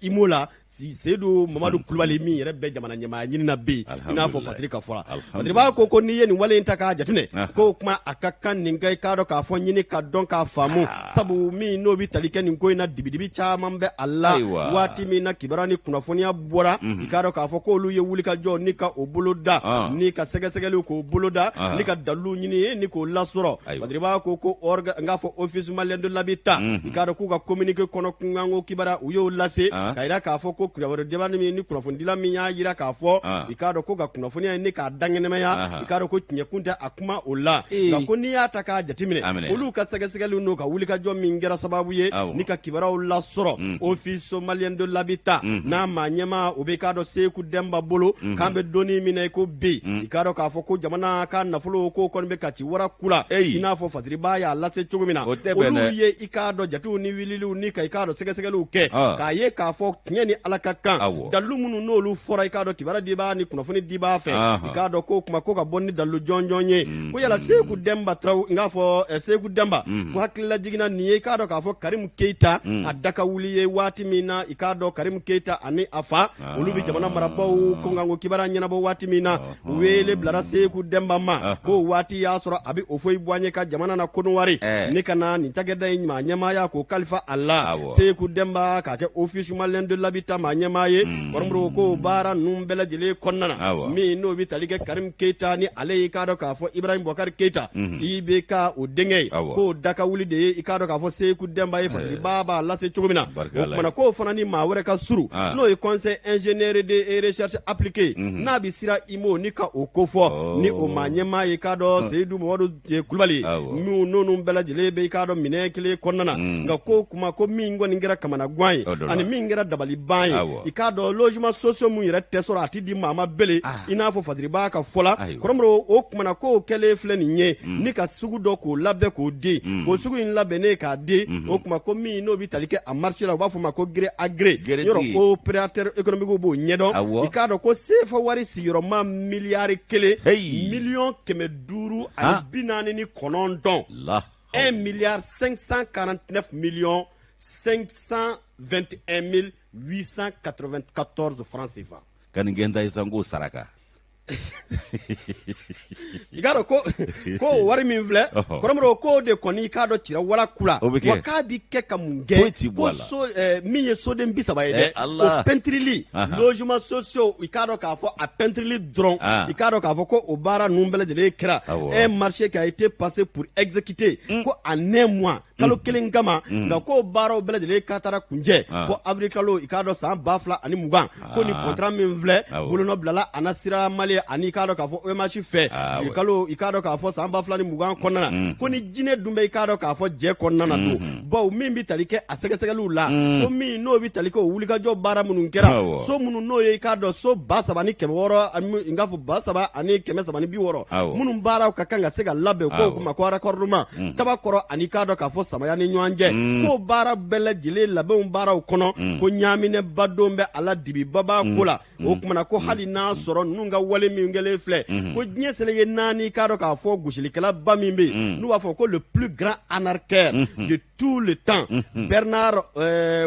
Imo la Seyidu Mamadu Kulubali min yɛrɛ bɛ jamana ɲɛmaaya ɲini na bi i n'a fɔ Fatiri ka fɔ la Fatiriba ko ko n'i ye nin wale in ta k'a jateminɛ ko o kuma a ka kan nin ka i k'a dɔn k'a fɔ ɲini ka dɔn k'a faamu sabu min n'o bɛ tali kɛ nin ko in na dibidibi caman bɛ a la waati min na kibaruya ni kunnafoniya bɔra i k'a dɔn k'a fɔ k'olu ye wulikajɔ ni ka o boloda ni ka sɛgɛsɛgɛliw k'o boloda ni ka dalilu ɲini ni k'o lasɔrɔ Fatiriba ko ko n k'a fɔ Office malien de l'habitat i k'a dɔn k'u ka communiqué kɔnɔ kunkanko kibaruya u y'o lase k'a jira k'a fɔ ko kibaruya min ni kunnafonidila min y'a jira k'a fɔ i k'a dɔn ko ka kunnafoniya ni k'a dankɛnɛmaya i k'a dɔn ko tiɲɛ kun tɛ a kuma o la nka ko n'i y'a ta k'a jateminɛ olu ka sɛgɛsɛgɛliw n'u ka wulikajɔ min kɛra sababu ye ni ka kibaruyaw lasɔrɔ Office malien de l'habitat n'a maa ɲɛmaa o bɛ i k'a dɔn Seku Dɛnba bolo k'an bɛ don min na i ko bi i k'a dɔn k'a fɔ ko jamana ka nafolo ko kɔni bɛ ka ci wara ku la i n'a fɔ Fatiriba y'a lase cogo min na olu ye i k'a dɔn jatew ni wuliliw ni ka i k'a dɔn sɛgɛsɛgɛliw kɛ k'a ye k'a fɔ tiɲɛ ni Ala ka kan dalilu minnu n'olu fɔra i k'a dɔn kibaruya dibaa ni kunnafoni dibaa fɛ i k'a dɔn ko kuma ko ka bɔ ni dalilu jɔnjɔn ye ko yala Seku Dɛnba Tarawele n k'a fɔ Seku Dɛnba ko hakililajigin na nin ye i k'a dɔn k'a fɔ Karimu Keyita a da ka wuli ye waati min na i k'a dɔn Karimu Keyita ani a fa olu bɛ jamana marabaaw kunkanko kibaruya ɲɛnabɔ waati min na wele bilara Seku Dɛnba ma ko waati y'a sɔrɔ a bɛ Houphouët-Boigny ka jamana na Kɔdiwari ni ka na nin cakɛda in maa ɲɛmaaya k'o kalifa a la Seku Dɛnba k'a kɛ Office malien de l'habitat maa ɲɛmaa ye kɔrɔmuru ko baara ninnu bɛɛ lajɛlen kɔnɔna na min n'o bɛ tali kɛ Karimu Keyita ni ale ye i k'a dɔn k'a fɔ Ibrahim Boubacar Keyita IBK o denkɛ ye k'o da ka wuli de ye i k'a dɔn k'a fɔ Seku Dɛnba ye Fatiriba b'a lase cogo min na o kumana k'o fana ni maa wɛrɛ ka surun n'o ye conseil ingénieur de recherche appliquée n'a bɛ sira IMO ni ka o kofɔ ni o maa ɲɛmaa ye i k'a dɔn Seyidu Mamadu Kulubali minnu n'olu bɛɛ lajɛlen bɛ i k'a dɔn minɛn kelen kɔnɔna na nka ko kuma ko min kɔni kɛra kamanagan ye ani min kɛra dabaliban ye i k'a dɔn logement sociaux min yɛrɛ tɛ sɔrɔ a tɛ di maa ma bele i n'a fɔ Fatiriba ka fɔ la kɔrɔmuru o kumana k'o kɛlen filɛ nin ye ni ka sugu dɔ k'o labɛn k'o di o sugu in labɛnnen k'a di o kuma ko min n'o bɛ tali kɛ a marché la u b'a fɔ ma ko gré à gré yɔrɔ opérateur économique b'o ɲɛdɔn i k'a dɔn ko sefa wari sigiyɔrɔma miliyari kelen miliyɔn 549, 1 milliard 549 millions 521 mille 894 francs CFA. Ka nin gɛnta ye sanko saraka. I k'a dɔn ko ko o wari min filɛ kɔrɔmɔrɔ k'o de kɔni i k'a dɔn cira wara ku la wa k'a bɛ kɛ ka mun kɛ ko so min ye soden 30 ye dɛ o pɛntirili logements sociaux i k'a dɔn k'a fɔ a pɛntirili dɔrɔn i k'a dɔn k'a fɔ ko o baara ninnu bɛɛ lajɛlen kɛra un marché qui a été passé pour exécuter ko en un mois kalo kelen kama nka ko baaraw bɛɛ lajɛlen ka taara kuncɛ fo avril kalo i k'a dɔn san 2020 ko ni contrat min filɛ bolonɔ bilala a na sira mali ani i k'a dɔn k'a fɔ OMH fɛ juillet kalo i k'a dɔn k'a fɔ san 2020 kɔnɔna na ko ni jinɛ dun bɛ i k'a dɔn k'a fɔ jɛ kɔnɔna na don bawo min bɛ tali kɛ a sɛgɛsɛgɛliw la ko min n'o bɛ tali kɛ o wulikajɔ baara minnu kɛra so minnu n'o ye i k'a dɔn so 3600 n k'a fɔ 3360 minnu baaraw ka kan ka se ka labɛn ko ma ko raccordement Tabakɔrɔ ani k'a dɔn k'a fɔ Samaya ni ɲɔgɔn cɛ ko baara bɛɛ lajɛlen labɛnw baaraw kɔnɔ ko ɲaaminɛba don bɛ a la dibiba b'a ko la o kumana ko hali n'a sɔrɔ ninnu ka wale min kɛlen filɛ ko diɲɛ seleke naani k'a dɔn k'a fɔ gosilikɛlaba min bɛ yen n'u b'a fɔ ko le plus grand arnaqueur de tout le temps Bernard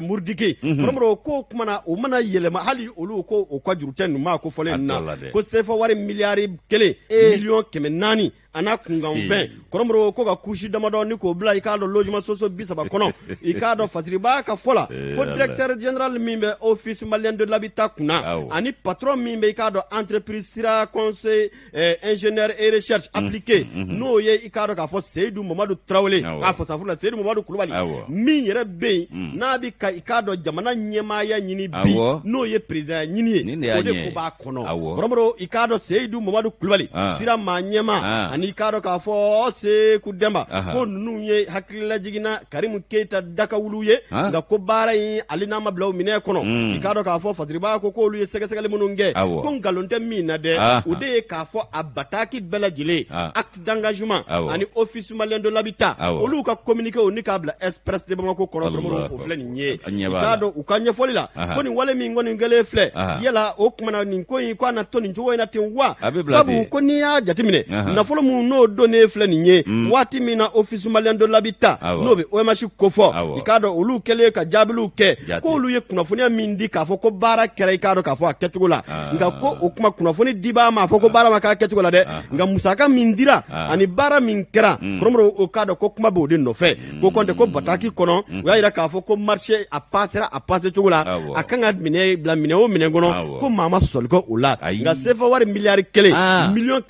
Mordigi kɔrɔmɔrɔ ko kumana o mana yɛlɛma hali olu ko o ka juru tɛ ninnu maa ko fɔlen ninnu na ko sefa wari miliyari kelen miliyɔn 400 a n'a kunkanfɛn kɔrɔmɔrɔ ko ka kusi damadɔ ni k'o bila i k'a dɔn logement sociaux 30 kɔnɔ i k'a dɔn Fasiriba ka fɔ la ko directeur général min bɛ office malien de l'habitat kunna ani patron min bɛ i k'a dɔn entreprise sira conseil ingénieur et recherche appliquée n'o ye i k'a dɔn k'a fɔ Seyidu Mamadu Tarawele k'a fɔ safurula Seyidu Mamadu Kulubali min yɛrɛ bɛ yen n'a bɛ ka i k'a dɔn jamana ɲɛmaaya ɲini bi n'o ye président ɲini ye o de ko b'a kɔnɔ kɔrɔmɔrɔ i k'a dɔn Seyidu Mamadu Kulubali sira maa ɲɛmaa ani i k'a dɔn k'a fɔ Seku Dɛnba ko ninnu ye hakililajigin na Karimu Keyita dakawulu ye nka ko baara in hali n'a ma bila u minɛ kɔnɔ i k'a dɔn k'a fɔ Fasiriba ko k'olu ye sɛgɛsɛgɛli minnu kɛ ko nkalon tɛ min na dɛ o de ye k'a fɔ a bataki bɛɛ lajɛlen acte d'engagement ani office malien de l'habitat olu ka communiqué ni k'a bila Express de Bamako kɔnɔ o filɛ nin ye i k'a dɔn u ka ɲɛfɔli la ko nin wale min kɔni kɛlen filɛ yala o kumana nin ko in ko a na to nin cogo in na ten wa sabu ko n'i y'a jateminɛ nafolo minnu mun n'o donnen filɛ nin ye waati min na Office malien de l'habitat, n'o bɛ OMH kofɔ, i k'a dɔn olu kɛlen ka jaabiliw kɛ, k'olu ye kunnafoniya min di k'a fɔ ko baara kɛra, i k'a dɔn k'a fɔ a kɛcogo la. Nka ko o kuma kunnafoni dibaa m'a fɔ ko baara ma k'a kɛcogo la dɛ, nka musaka min dira ani baara min kɛra, kɔrɔmɔrɔ, o k'a dɔn ko kuma b'o de nɔfɛ. Ko kɔntɛ ko bataki kɔnɔ, u y'a jira k'a fɔ ko marché a pasera a passé cogo la, a kan ka minɛ bila minɛ o minɛ kɔnɔ, ko maa ma sɔsɔli kɛ o la. Nka sefa wari miliyari 1 400 miliyɔn,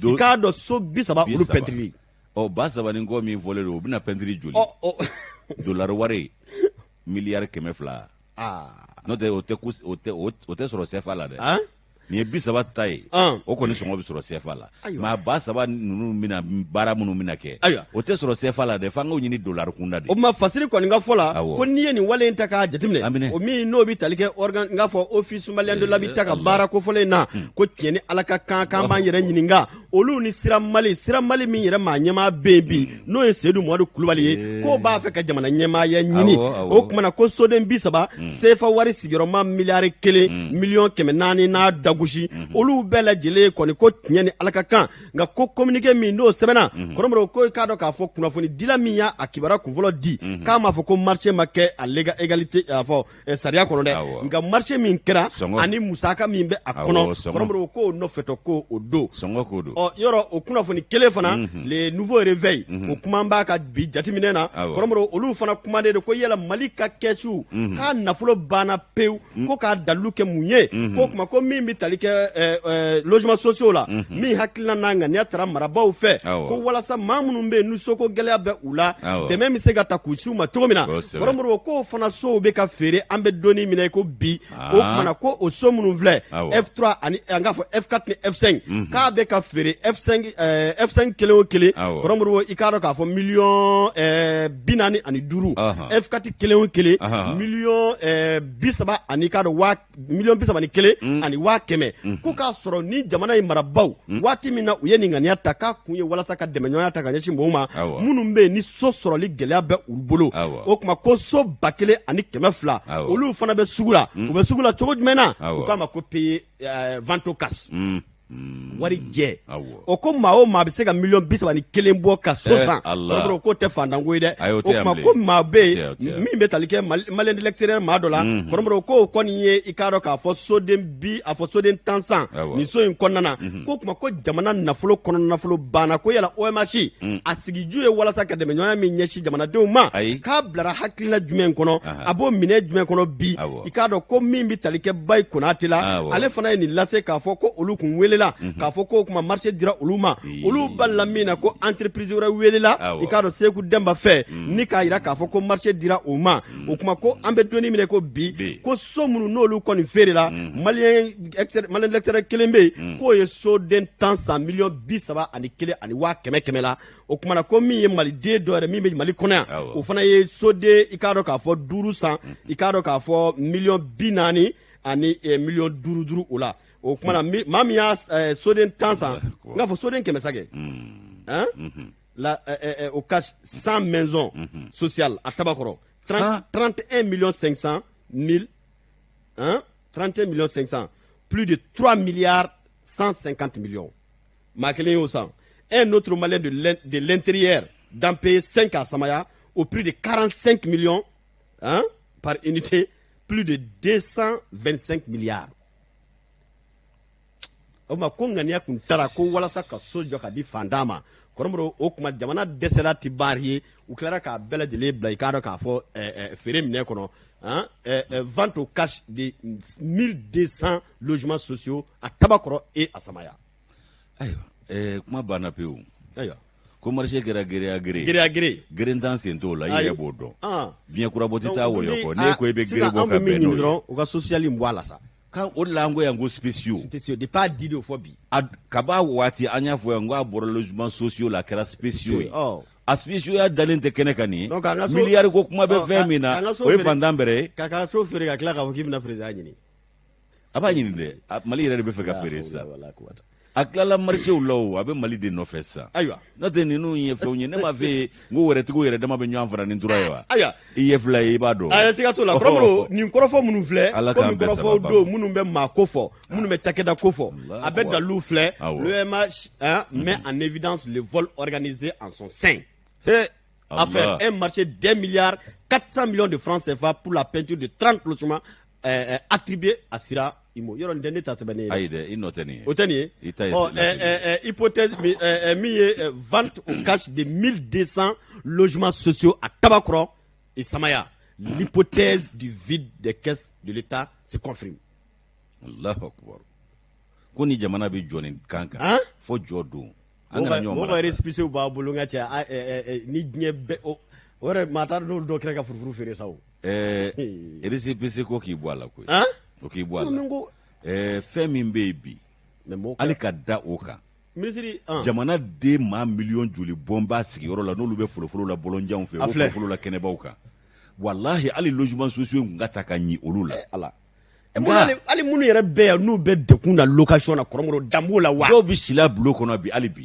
i k'a dɔn so 30 olu pɛntiri. Ɔ, 3000 ni kɔ min fɔlen don, o bɛna pɛntiri joli? Dolari wari miliyari 200. N'o tɛ, o tɛ sɔrɔ sefa la dɛ. Nin ye 30 ta ye, o kɔni sɔngɔ bɛ sɔrɔ sefa la. Maa 3000 ninnu bɛna baara minnu bɛna kɛ, o tɛ sɔrɔ sefa la dɛ, f'an k'o ɲini dolari kunda de. O tuma Fasiri kɔni ka fɔ la, ko n'i ye nin wale in ta k'a jateminɛ, o min n'o bɛ tali kɛ organe, n k'a fɔ Office malien de l'habitat ka baara kofɔlen na, ko tiɲɛ ni Ala ka kan, k'an b'an yɛrɛ ɲininka olu ni Sira Mali, Sira Mali min yɛrɛ maa ɲɛmaa bɛ yen bi, n'o ye Seyidu Mamadu Kulubali ye, k'o b'a fɛ ka jamana ɲɛmaaya ɲini. O tuma na ko soden 30, sefa wari sigiyɔrɔma miliyari 1 400 miliyɔn n'a dagosi, olu bɛɛ lajɛlen kɔni ko tiɲɛ ni Ala ka kan. Nka ko communiqué min n'o sɛbɛnna, kɔrɔmɔrɔ, ko i k'a dɔn k'a fɔ kunnafonidila min y'a kibaruya kunfɔlɔ di, k'a m'a fɔ ko marché ma kɛ a légalité, a fɔ sariya kɔnɔ dɛ. Nka marché min kɛra ani musaka min bɛ a kɔnɔ, kɔrɔmɔrɔ, k'o nɔfɛtɔ ko o don. Sɔngɔ ko don. Ɔ, yɔrɔ o kunnafoni kelen fana, Le Nouveau Réveil, o kuma b'a ka bi jateminɛ na. Kɔrɔmɔrɔ, olu fana kumaden don ko yala Mali ka kɛsu k'a nafolo banna pewu, ko k'a dalilu kɛ mun ye? Ko kuma ko min bɛ tali kɛ logement sociaux la, min hakilina n'a ŋaniya tara marabaaw fɛ, ko walasa maa minnu bɛ yen ni soko gɛlɛya bɛ u la, dɛmɛ bɛ se ka ta k'u s'u ma cogo min na. Kɔrɔmɔrɔ, k'o fana sow bɛ ka feere an bɛ don min na i ko bi. O tuma na ko o so minnu filɛ, F3 ani an k'a fɔ F4 ni F5, k'a bɛ ka feere F5, F5 kelen o kelen, kɔrɔmɔrɔ, i k'a dɔn k'a fɔ 45 miliyɔn, F4 kelen o kelen 30 miliyɔn ani k'a dɔn waa 31 miliyɔn. Ko k'a sɔrɔ ni jamana in marabaaw, waati min na u ye nin ŋaniya ta, k'a kun ye walasa ka dɛmɛɲɔgɔnya ta ka ɲɛsin mɔgɔw ma minnu bɛ yen ni so sɔrɔli gɛlɛya bɛ u bolo. O tuma ko so 1200, olu fana bɛ sugu la. U bɛ sugu la cogo jumɛn na? U k'a ma ko payer vente au cash, wari jɛ. O ko maa o maa bɛ se ka 31 miliyɔn bɔ ka so san, kɔrɔ k'o tɛ fantanko ye dɛ. O tuma ko maa bɛ yen min bɛ tali kɛ Malien de l'extérieur maa dɔ la, kɔrɔmɔrɔ, k'o kɔni ye i k'a dɔn k'a fɔ soden bi a fɔ soden 10 san nin so in kɔnɔna na. Ko tuma ko jamana nafolo kɔnɔ nafolo banna, ko yala OMH a sigiju ye walasa ka dɛmɛɲɔgɔnya min ɲɛsin jamanadenw ma, k'a bilara hakilina jumɛn kɔnɔ, a b'o minɛ jumɛn kɔnɔ bi? I k'a dɔn ko min bɛ tali kɛ Bayi Konate la, ale fana ye nin lase k'a fɔ ko olu kun welela k'a fɔ ko o kuma marché dira olu ma. Olu balila min na, ko entreprise wɛrɛ welela, i k'a dɔn, Seku Dɛnba fɛ, ni k'a jira k'a fɔ ko marché dira o ma. O kuma ko an bɛ don min na ko bi, ko so minnu n'olu kɔni feerela, Malien de l'extérieur kelen bɛ yen k'o ye soden 10 san 31 miliyɔn ani waa kɛmɛ kɛmɛ la. O kuma na ko min ye maliden dɔ yɛrɛ min bɛ Mali kɔnɔ yan, o fana ye soden, i k'a dɔn k'a fɔ duuru san, i k'a dɔn k'a fɔ 40 miliyɔn ani 5 miliyɔn duuru o la. O kuma na maa min y'a soden 10 san, n k'a fɔ soden 100 sa kɛ, la au cash 100 maisons sociales à Tabakɔrɔ, 31 millions 500 mille, hein, 31 millions 500, plus de 3 milliards 150 millions, maa kelen y'o san. Un autre Malien de l'intérieur d'en payer 5 à Samaya au prix de 45 millions, hein, par unité, plus de 225 milliards. O ma ko ŋaniya kun taara ko walasa ka so jɔ ka di fantan ma. Kɔrɔmɔrɔ, o kuma jamana dɛsɛra ti baari ye, u tilara k'a bɛɛ lajɛlen bila, i k'a dɔn k'a fɔ feere minɛ kɔnɔ, hein, vente au cash de 1200 logements sociaux à Tabakɔrɔ et à Samaya. Ayiwa, kuma banna pewu. Ayiwa. Ko marché kɛra gré à gré. Gré à gré. Gerentan sen t'o la, i yɛrɛ b'o dɔn. Biɲɛ kurabɔ tɛ taa wɔyɔ kɔ. N'e ko i bɛ gere bɔ ka bɛn n'o ye dɔrɔn, u ka social in bɔ a la sa. Ka o de la an ko yan ko spéciaux. Spéciaux depuis a di de fɔ bi. A kab'a waati an y'a fɔ yan ko a bɔra logement sociaux la, a kɛra spéciaux ye. A spéciaux ya dalen tɛ kɛnɛ kan nin ye. Miliyari ko kuma bɛ fɛn min na, o ye fantan bɛrɛ ye. K'a ka so feere ka tila k'a fɔ k'i bɛna président ɲini. A b'a ɲini dɛ, Mali yɛrɛ de bɛ fɛ ka feere sisan. A tilala marisew la o, a bɛ Mali de nɔfɛ sisan. Ayiwa. N'o tɛ ninnu ye fɛnw ye, ne m'a f'e ye n ko wɛrɛtigiw yɛrɛ dama bɛ ɲɔgɔn fara ni tura ye wa? Ayiwa. I ye fila ye, i b'a dɔn. Ayi, siga t'o la. Kɔrɔmɔrɔ, nin kɔrɔfɔ minnu filɛ, Ala komi k'an bɛɛ kɔrɔfɔw sababa don ma. minnu bɛ maa ko fɔ, minnu bɛ cakɛda ko fɔ, Allahu a bɛ akbar. dalilu filɛ, Awɔ. l'UEMA, hein, met en évidence le vol organisé en son sein. He! A fait Allah. un marché d'1 milliard 400 millions de francs CFA pour la peinture de 30 logements attribués à Sira Imo. Yɔrɔ nin tɛ ne ta sɛbɛnnen ye dɛ. Ayi dɛ, i nɔ tɛ nin ye. O tɛ nin ye? I ta ye Ɔ, laseli ye. hypothèse min ye vente au cash de 1200 logements sociaux à Tabakɔrɔ et Samaya. L'hypothèse du vide des caisses de l'État se confirme. Allahu akbar. Ko ni jamana bɛ jɔ nin kan kan. Hein? Fo jɔ don. An kana ɲɔgɔn Mɔgɔw ka mara sa. récépissé b'a bolo n ka cɛ, ni diɲɛ bɛɛ o yɛrɛ maa t'a dɔn n'olu dɔw kɛra ka furufuru feere sa o. Récépissé ko k'i bɔ a la koyi. Hein? O k'i bɔ a la. Non, ko Fɛn min bɛ yen bi, mais mɔgɔw hali ka da o kan. Minisiri Jamana den maa miliyɔn joli bɔn b'a sigiyɔrɔ la n'olu bɛ folofolo la bɔlɔnjanw fɛ, A o filɛ. folofolo la kɛnɛbaw kan. Walahi hali logement sociaux in kun ka ta ka ɲi olu la. Ala. Nka Hali minnu yɛrɛ bɛ yan n'u bɛ degun na location na kɔrɔmɔrɔ dan b'o la wa. Dɔw bɛ sila bulon kɔnɔ bi hali bi.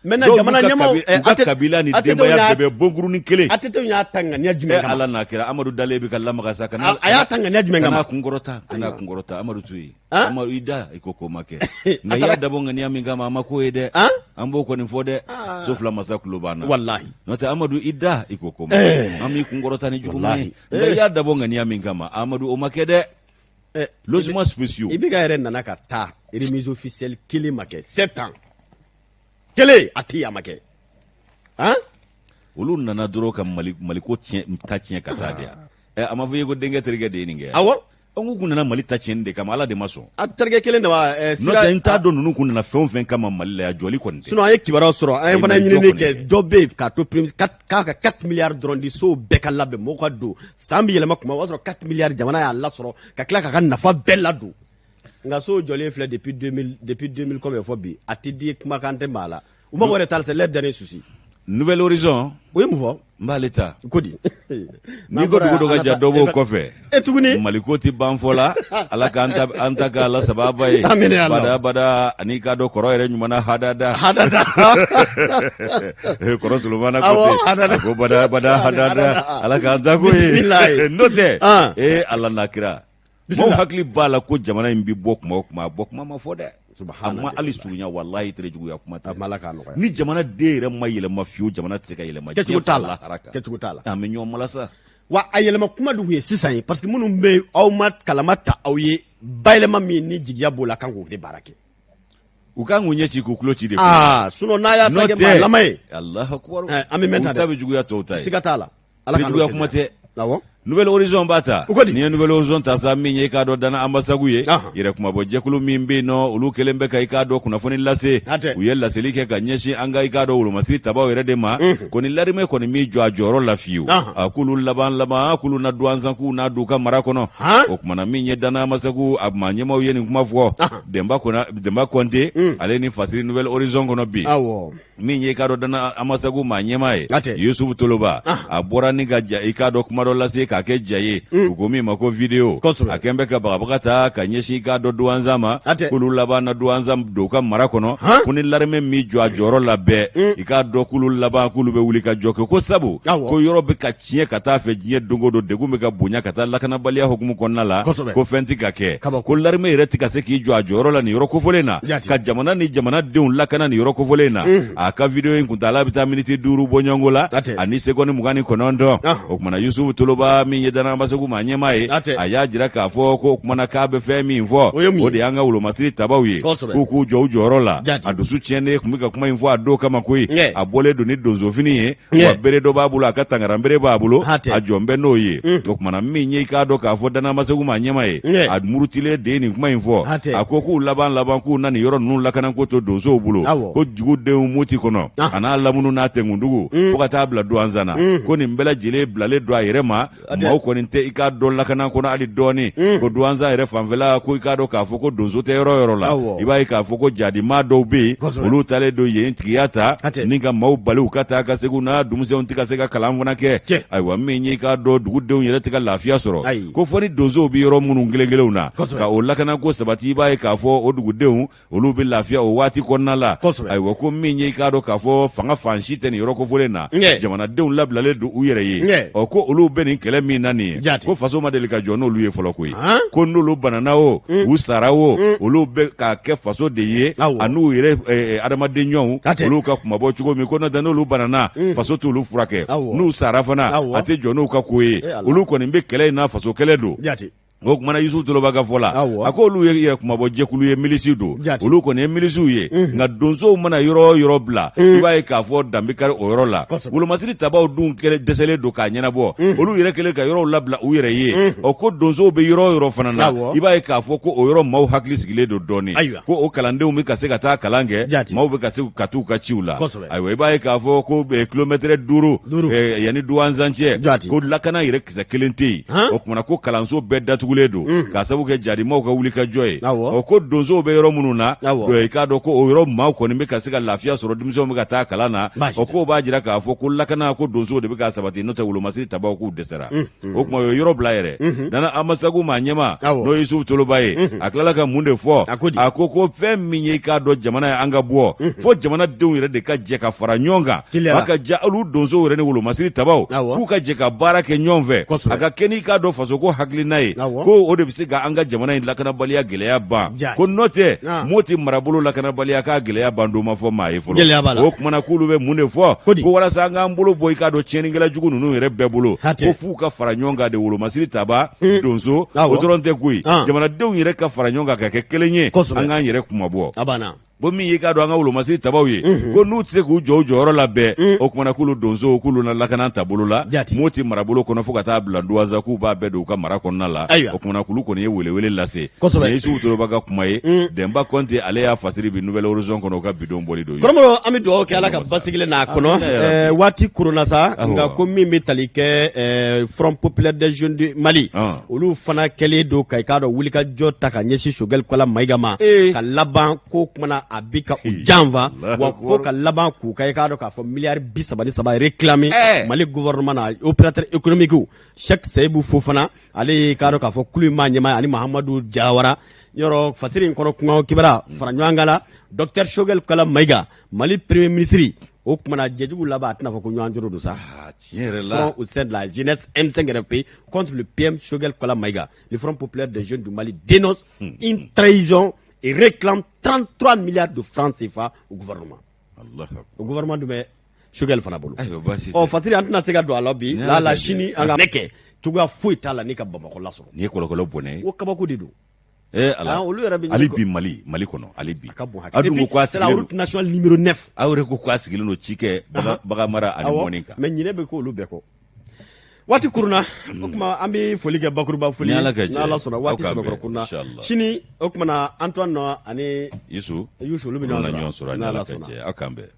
Maintenant Dɔw jamana n'u ka ɲɛmaaw u ka kabila ni denbaya bɛɛ bɛ bonkurunin kelen. ATT y'a ta ŋaniya jumɛn kama? Ala n'a kira Amadu dalen bɛ ka lamaga sa kana A y'a ta ŋaniya jumɛn kama? Kana kunkɔrɔta, kana kunkɔrɔta Amadu to yen. Han? Amadu i da i ko ko ma kɛ. Nka i y'a dabɔ ŋaniya min kama a ma k'o ye dɛ. Han? An b'o kɔni fɔ dɛ. So fila masa tulo b'an na. Walahi. N'o tɛ Amadu i da i ko ko ma kɛ. An b'i kunkɔrɔta ni juguman ye. Walahi. Nka i y'a dabɔ ŋaniya min kama Amadu o ma kɛ dɛ. Logement spéciaux. IBK yɛrɛ nana ka taa remise officielle kelen ma kɛ 7 ans. Kelen a tɛ yen a ma kɛ. Han? Olu nana dɔrɔn ka Maliko tiɲɛ, ta tiɲɛ ka taa de yan. A ma fɔ i ye ko denkɛ terikɛ de ye nin kɛ. Awɔ. An k'u nana Mali ta tiɲɛni de kama, Ala de ma sɔn. A terikɛ kelen de wa, N'o tɛ n t'a dɔn ninnu kun nana fɛn o fɛn kama Mali la yan, jɔli kɔni tɛ. Sinon an ye kibaruya sɔrɔ, an ye fana Ayi, mais ɲinini jɔ kɔni kɛ, tɛ. dɔ bɛ yen k'a to prime, k'a ka 4 milliards dɔrɔn di sow bɛɛ ka labɛn, mɔgɔw ka don. San bɛ yɛlɛma kuma, o b'a sɔrɔ 4 milliards jamana y'a lasɔrɔ ka tila k'a ka nafa bɛɛ ladon. Nka sow jɔlen filɛ depuis 2000, depuis 2000 combien fɔ bi, a tɛ di kumakan tɛ maa la. U mago yɛrɛ t'a la, c'est leur dernier souci. Nouvel Horizon. O ye mun fɔ? N b'ale ta. Ko di? N'i ko dugu dɔ ka jan dɔ b'o kɔfɛ. E tuguni? Maliko tɛ ban fɔ la. Ala k'an ta, an ta k'a la sababa ye. Amina ya Allah. Bada bada ani k'a dɔn kɔrɔ yɛrɛ ɲuman na hadada. Hadada. Kɔrɔ Solomana ko Awɔ, ten. hadada. A ko bada bada hadada. Ala k'an ta ko ye. Bisimilayi. N'o tɛ. Ee Ala n'a kira. Bisimilah. Maaw hakili b'a la ko jamana in bɛ bɔ kuma o kuma, a bɔ kuma ma fɔ dɛ. Subahana A ma hali surunya, walahi tere juguya kuma tɛ. A ma Ala k'a nɔgɔya. Ni jamana den yɛrɛ ma yɛlɛma fiyewu, jamana tɛ se ka yɛlɛma. Kɛcogo t'a la. Diɲɛ lahara kan. Kɛcogo t'a la. An bɛ ɲɔgɔn malasa. Wa a yɛlɛma kuma dun tun ye sisan ye, parce que minnu bɛ yen, aw ma kalama ta aw ye bayɛlɛma min ni jigiya b'o la, kan k'o de baara kɛ. U kan k'u ɲɛ ci k'u tulo ci de. Sinon n'a y'a ta kɛ maa lama ye. Alahu akubar. An bɛ mɛn ta dɛ. U ta bɛ juguya tɔw ta ye. Siga t'a la. Ala k'an Juguya n'o kuma tɛ. Awɔ. Nouvel Horizon b'a ta. U ko di? N'i ye Nouvel Horizon ta sa, min ye i k'a dɔn Dana Ambasagu ye. Yɛrɛ kumabɔ jɛkulu min bɛ yen nɔ, olu kɛlen bɛ ka i k'a dɔn kunnafoni lase. Hatɛ. U ye laseli kɛ ka ɲɛsin an ka i k'a dɔn wolomasiri tabaw yɛrɛ de ma. Ko ni larimɛ kɔni m'i jɔ a jɔyɔrɔ la fiyewu. A k'olu laban laban, k'olu na duwanzan, k'u na don u ka mara kɔnɔ. O kumana min ye Dana Ambasagu, a maa ɲɛmaaw ye nin kuma fɔ. Denba Kona, Denba Kɔnte, ale ni Fasiri Nouvel Horizon kɔnɔ bi. Min ye i k'a dɔn Dana Amasagu maa ɲɛmaa ye, Hatɛ. Yusufu Toloba, a bɔra ni ka ja i k'a dɔn kuma dɔ lase k'a kɛ ja ye, u ko min ma ko video. A kɛn bɛ ka bagabaga ta ka ɲɛsin i k'a dɔn duwanzan ma, Hatɛ. k'olu laban na duwanzan don u ka mara kɔnɔ, ko ni larimɛ m'i jɔ a jɔyɔrɔ la bɛɛ, i k'a dɔn k'olu laban k'olu bɛ wuli ka jɔ kɛ, ko sabu ko yɔrɔ bɛ ka tiɲɛ ka taa fɛ diɲɛ don o don, degun bɛ ka bonya ka taa lakanabaliya hukumu kɔnɔna la, ko fɛn tɛ ka kɛ, ko larimɛ yɛrɛ tɛ ka se k'i jɔ a jɔyɔrɔ la nin yɔrɔ kofɔlen na, ka jamana ni jamanadenw lakana nin yɔrɔ kofɔlen na. A ka video in kuntaala bɛ taa miniti 5 bɔɲɔgɔnko la ani seconde 29. O kumana Yusufu Toloba min ye Dana Ambasagu maa ɲɛmaa ye, a y'a jira k'a fɔ ko o kumana k'a bɛ fɛn min fɔ, o de y'an ka wolomasiri tabaw ye, k'u k'u jɔ u jɔyɔrɔ la. A dusu tiɲɛnen tun bɛ ka kuma in fɔ a don kama koyi. A bɔlen don ni donsofini ye, wa bere dɔ b'a bolo, a ka tangaranbere b'a bolo, a jɔn bɛ n'o ye. O kumana min ye i k'a dɔn k'a fɔ Dana Ambasagu maa ɲɛmaa ye, a murutilen de ye nin kuma in fɔ. A ko k'u laban laban k'u na nin yɔrɔ ninnu lakanako to donsow bolo, ko dugudenw Moti kɔnɔ a n'a lamunu n'a Tenkundugu fo ka taa bila Duwanzan na ko nin bɛɛ lajɛlen bilalen don a yɛrɛ ma maaw kɔni tɛ i k'a dɔn lakana kɔnɔ hali dɔɔni ko Duwanzan yɛrɛ fanfɛla ko i k'a dɔn k'a fɔ ko donso tɛ yɔrɔ yɔrɔ la i b'a ye k'a fɔ ko jadimaa dɔw bɛ yen olu taalen don yen tigiya ta ni ka maaw bali u ka taa ka segin na denmisɛnw tɛ ka se ka kalan fana kɛ ayiwa min ye i k'a dɔn dugudenw yɛrɛ tɛ ka lafiya sɔrɔ ko fɔ ni donsow bɛ yɔrɔ minnu kelen kelenw na ka o lakanako sabati i b'a ye k'a fɔ o dugudenw olu bɛ lafiya o waati kɔnɔna la ayiwa ko min ye i k'a dɔn k'a fɔ fanga fan si tɛ nin yɔrɔ kofɔlen na jamanadenw labilalen don u yɛrɛ ye ɔ ko olu bɛ nin kɛlɛ min na nin ye ko faso ma deli ka jɔ n'olu ye fɔlɔ koyi ko n'olu banana o u sara o olu bɛ k'a kɛ faso de ye an'u yɛrɛ adamaden ɲɔgɔnw olu ka kunmabɔ cogo min ko n'o tɛ n'olu banana faso t'olu furakɛ n'u sara fana a tɛ jɔ n'u ka ko ye olu kɔni bɛ kɛlɛ in na faso kɛlɛ don. O kumana Yusufu Toloba ka fɔ la, awɔ, a ko olu ye yɛrɛ kunmabɔ jɛkulu ye milisi don, jaati, olu kɔni ye milisiw ye, nka donsow mana yɔrɔ o yɔrɔ bila, i b'a ye k'a fɔ dan bɛ kari o yɔrɔ la, kosɛbɛ, wolomasiri tabaw dun kɛlen dɛsɛlen don k'a ɲɛnabɔ, olu yɛrɛ kɛlen ka yɔrɔw labila u yɛrɛ ye, ɔ ko donsow bɛ yɔrɔ o yɔrɔ fana na, awɔ, i b'a ye k'a fɔ ko o yɔrɔ maaw hakili sigilen don dɔɔnin, ayiwa, ko o kalandenw bɛ ka se ka taa kalan kɛ, jaati, maaw bɛ ka se ka t'u ka ciw la, kosɛbɛ, ayiwa i b'a ye k'a fɔ ko kilomɛtɛrɛ duuru yanni Duwanzan cɛ, jaati, ko lakana yɛrɛ kisɛ kelen tɛ yen o kumana ko kalanso bɛɛ datugulen don k'a sabu kɛ jadimaw ka wulikajɔ ye ɔ ko donsow bɛ yɔrɔ minnu na i k'a dɔn ko o yɔrɔ maaw kɔni bɛ ka se ka lafiya sɔrɔ denmisɛnw bɛ ka taa kalan na ɔ k'o b'a jira k'a fɔ ko lakana ko donsow de bɛ k'a sabati n'o tɛ wolomasiri tabaw k'u dɛsɛra o tuma o ye yɔrɔ bila yɛrɛ nana Amasagu maa ɲɛmaa n'o ye Yusufu Toloba ye a tilala ka mun de fɔ a ko ko fɛn min ye i k'a dɔn jamana ye an ka bɔ fo jamanadenw yɛrɛ de ka jɛ ka fara ɲɔgɔn kan a ka ja olu donsow yɛrɛ ni wolomasiri tabaw k'u ka jɛ ka baara kɛ ɲɔgɔn fɛ a ka kɛ n'i k'a dɔn fasoko hakilina ye ko o de bɛ se ka an ka jamana in lakanabaliya gɛlɛya ban ko n'o tɛ Moti marabolo lakanabaliya k'a gɛlɛya ban don ma fɔ maa ye fɔlɔ o kumana k'olu bɛ mun de fɔ ko walasa an k'an bolo bɔ i k'a dɔn tiɲɛnikɛla jugu ninnu yɛrɛ bɛɛ bolo ko f'u ka fara ɲɔgɔn kan de wolomasiri taba donso o dɔrɔn tɛ koyi jamanadenw yɛrɛ ka fara ɲɔgɔn kan ka kɛ kelen ye an k'an yɛrɛ kunmabɔ. Ko min y'i k'a dɔn an ka wolomasiri tabaw ye ko n'u tɛ se k'u jɔ u jɔyɔrɔ la bɛɛ o kumana k'olu donsow k'olu na lakana taabolo la Moti marabolo kɔnɔ fo ka taa bila Duwanza k'u b'a bɛɛ don u ka mara kɔnɔna la o kumana k'olu kɔni ye welewele lase nin ye Yusufu Toloba ka kuma ye Dɛnba Kɔnte ale y'a fasiri bi Nouvel Horizon kɔnɔ u ka bi don bɔli don Kɔrɔmɔrɔ an bɛ dugawu kɛ Ala ka basigilen n'a kɔnɔ waati koronna sa nka ko min bɛ tali kɛ Front populaire des jeunes du Mali olu fana kɛlen don ka i k'a dɔn wulikajɔ ta ka ɲɛsin Sogɛli Kala Mayiga ma ka laban ko kumana a bi ka u janfa wa ko ka laban k'u ka i k'a dɔn k'a fɔ miliyari 33 réclamer Mali gouvernement na opérateur économique Cheikh Seyibu Fofana ale ye i k'a dɔn k'a fɔ kulu in maa ɲɛmaa ani Mahamadu Jawara yɔrɔ fasiri in kɔnɔ kunkan kibaruya fara ɲɔgɔn kan la docteur Sogɛli Kala Mayiga Mali premier ministre o kumana jɛjugu laban a tɛna fɔ ko ɲɔgɔn joro don sa tiɲɛ yɛrɛ la au sein de la jeunesse M5RFP contre le PM Choguel Kola Maïga. Le Front populaire des jeunes du Mali dénonce une trahison et réclame 33 milliards de francs CFA au gouvernement. Allah O gouvernement dun bɛ Choguel fana bolo. Ayiwa baasi tɛ. Ɔ Fatiri an tɛna se ka don a la bi. Ni La Ala la ka sini an ka kɛ cogoya foyi t'a la ni ka Bamakɔ lasɔrɔ. Nin ye kɔlɔkɔlɔ bɔnɛ ye. O kabako de don. Eh ala. Ah, olu yɛrɛ bɛ hali bi Mali Mali kɔnɔ hali bi. A ka bon hakɛ. Aw dun ko k'a C'est la sigilen route nationale numéro 9. Aw yɛrɛ ko k'a sigilen don cikɛ bagan bagan mara ani Awɔ, mɔni kan. mais ɲinɛ bɛ k'olu bɛɛ kɔ. Waati kurunna o tuma an bɛ foli kɛ bakuruba foli Ni Ala ka jɛ ni Ala sɔnna waati aw k'an sɛbɛkɔrɔ bɛn, kurunna inshallah. sini o tuma na Antoine ani Yusu Yusu olu bɛ olu na ɲɔgɔn sɔrɔ ni ni Ala Ala ka sɔnna. jɛ aw k'an bɛn.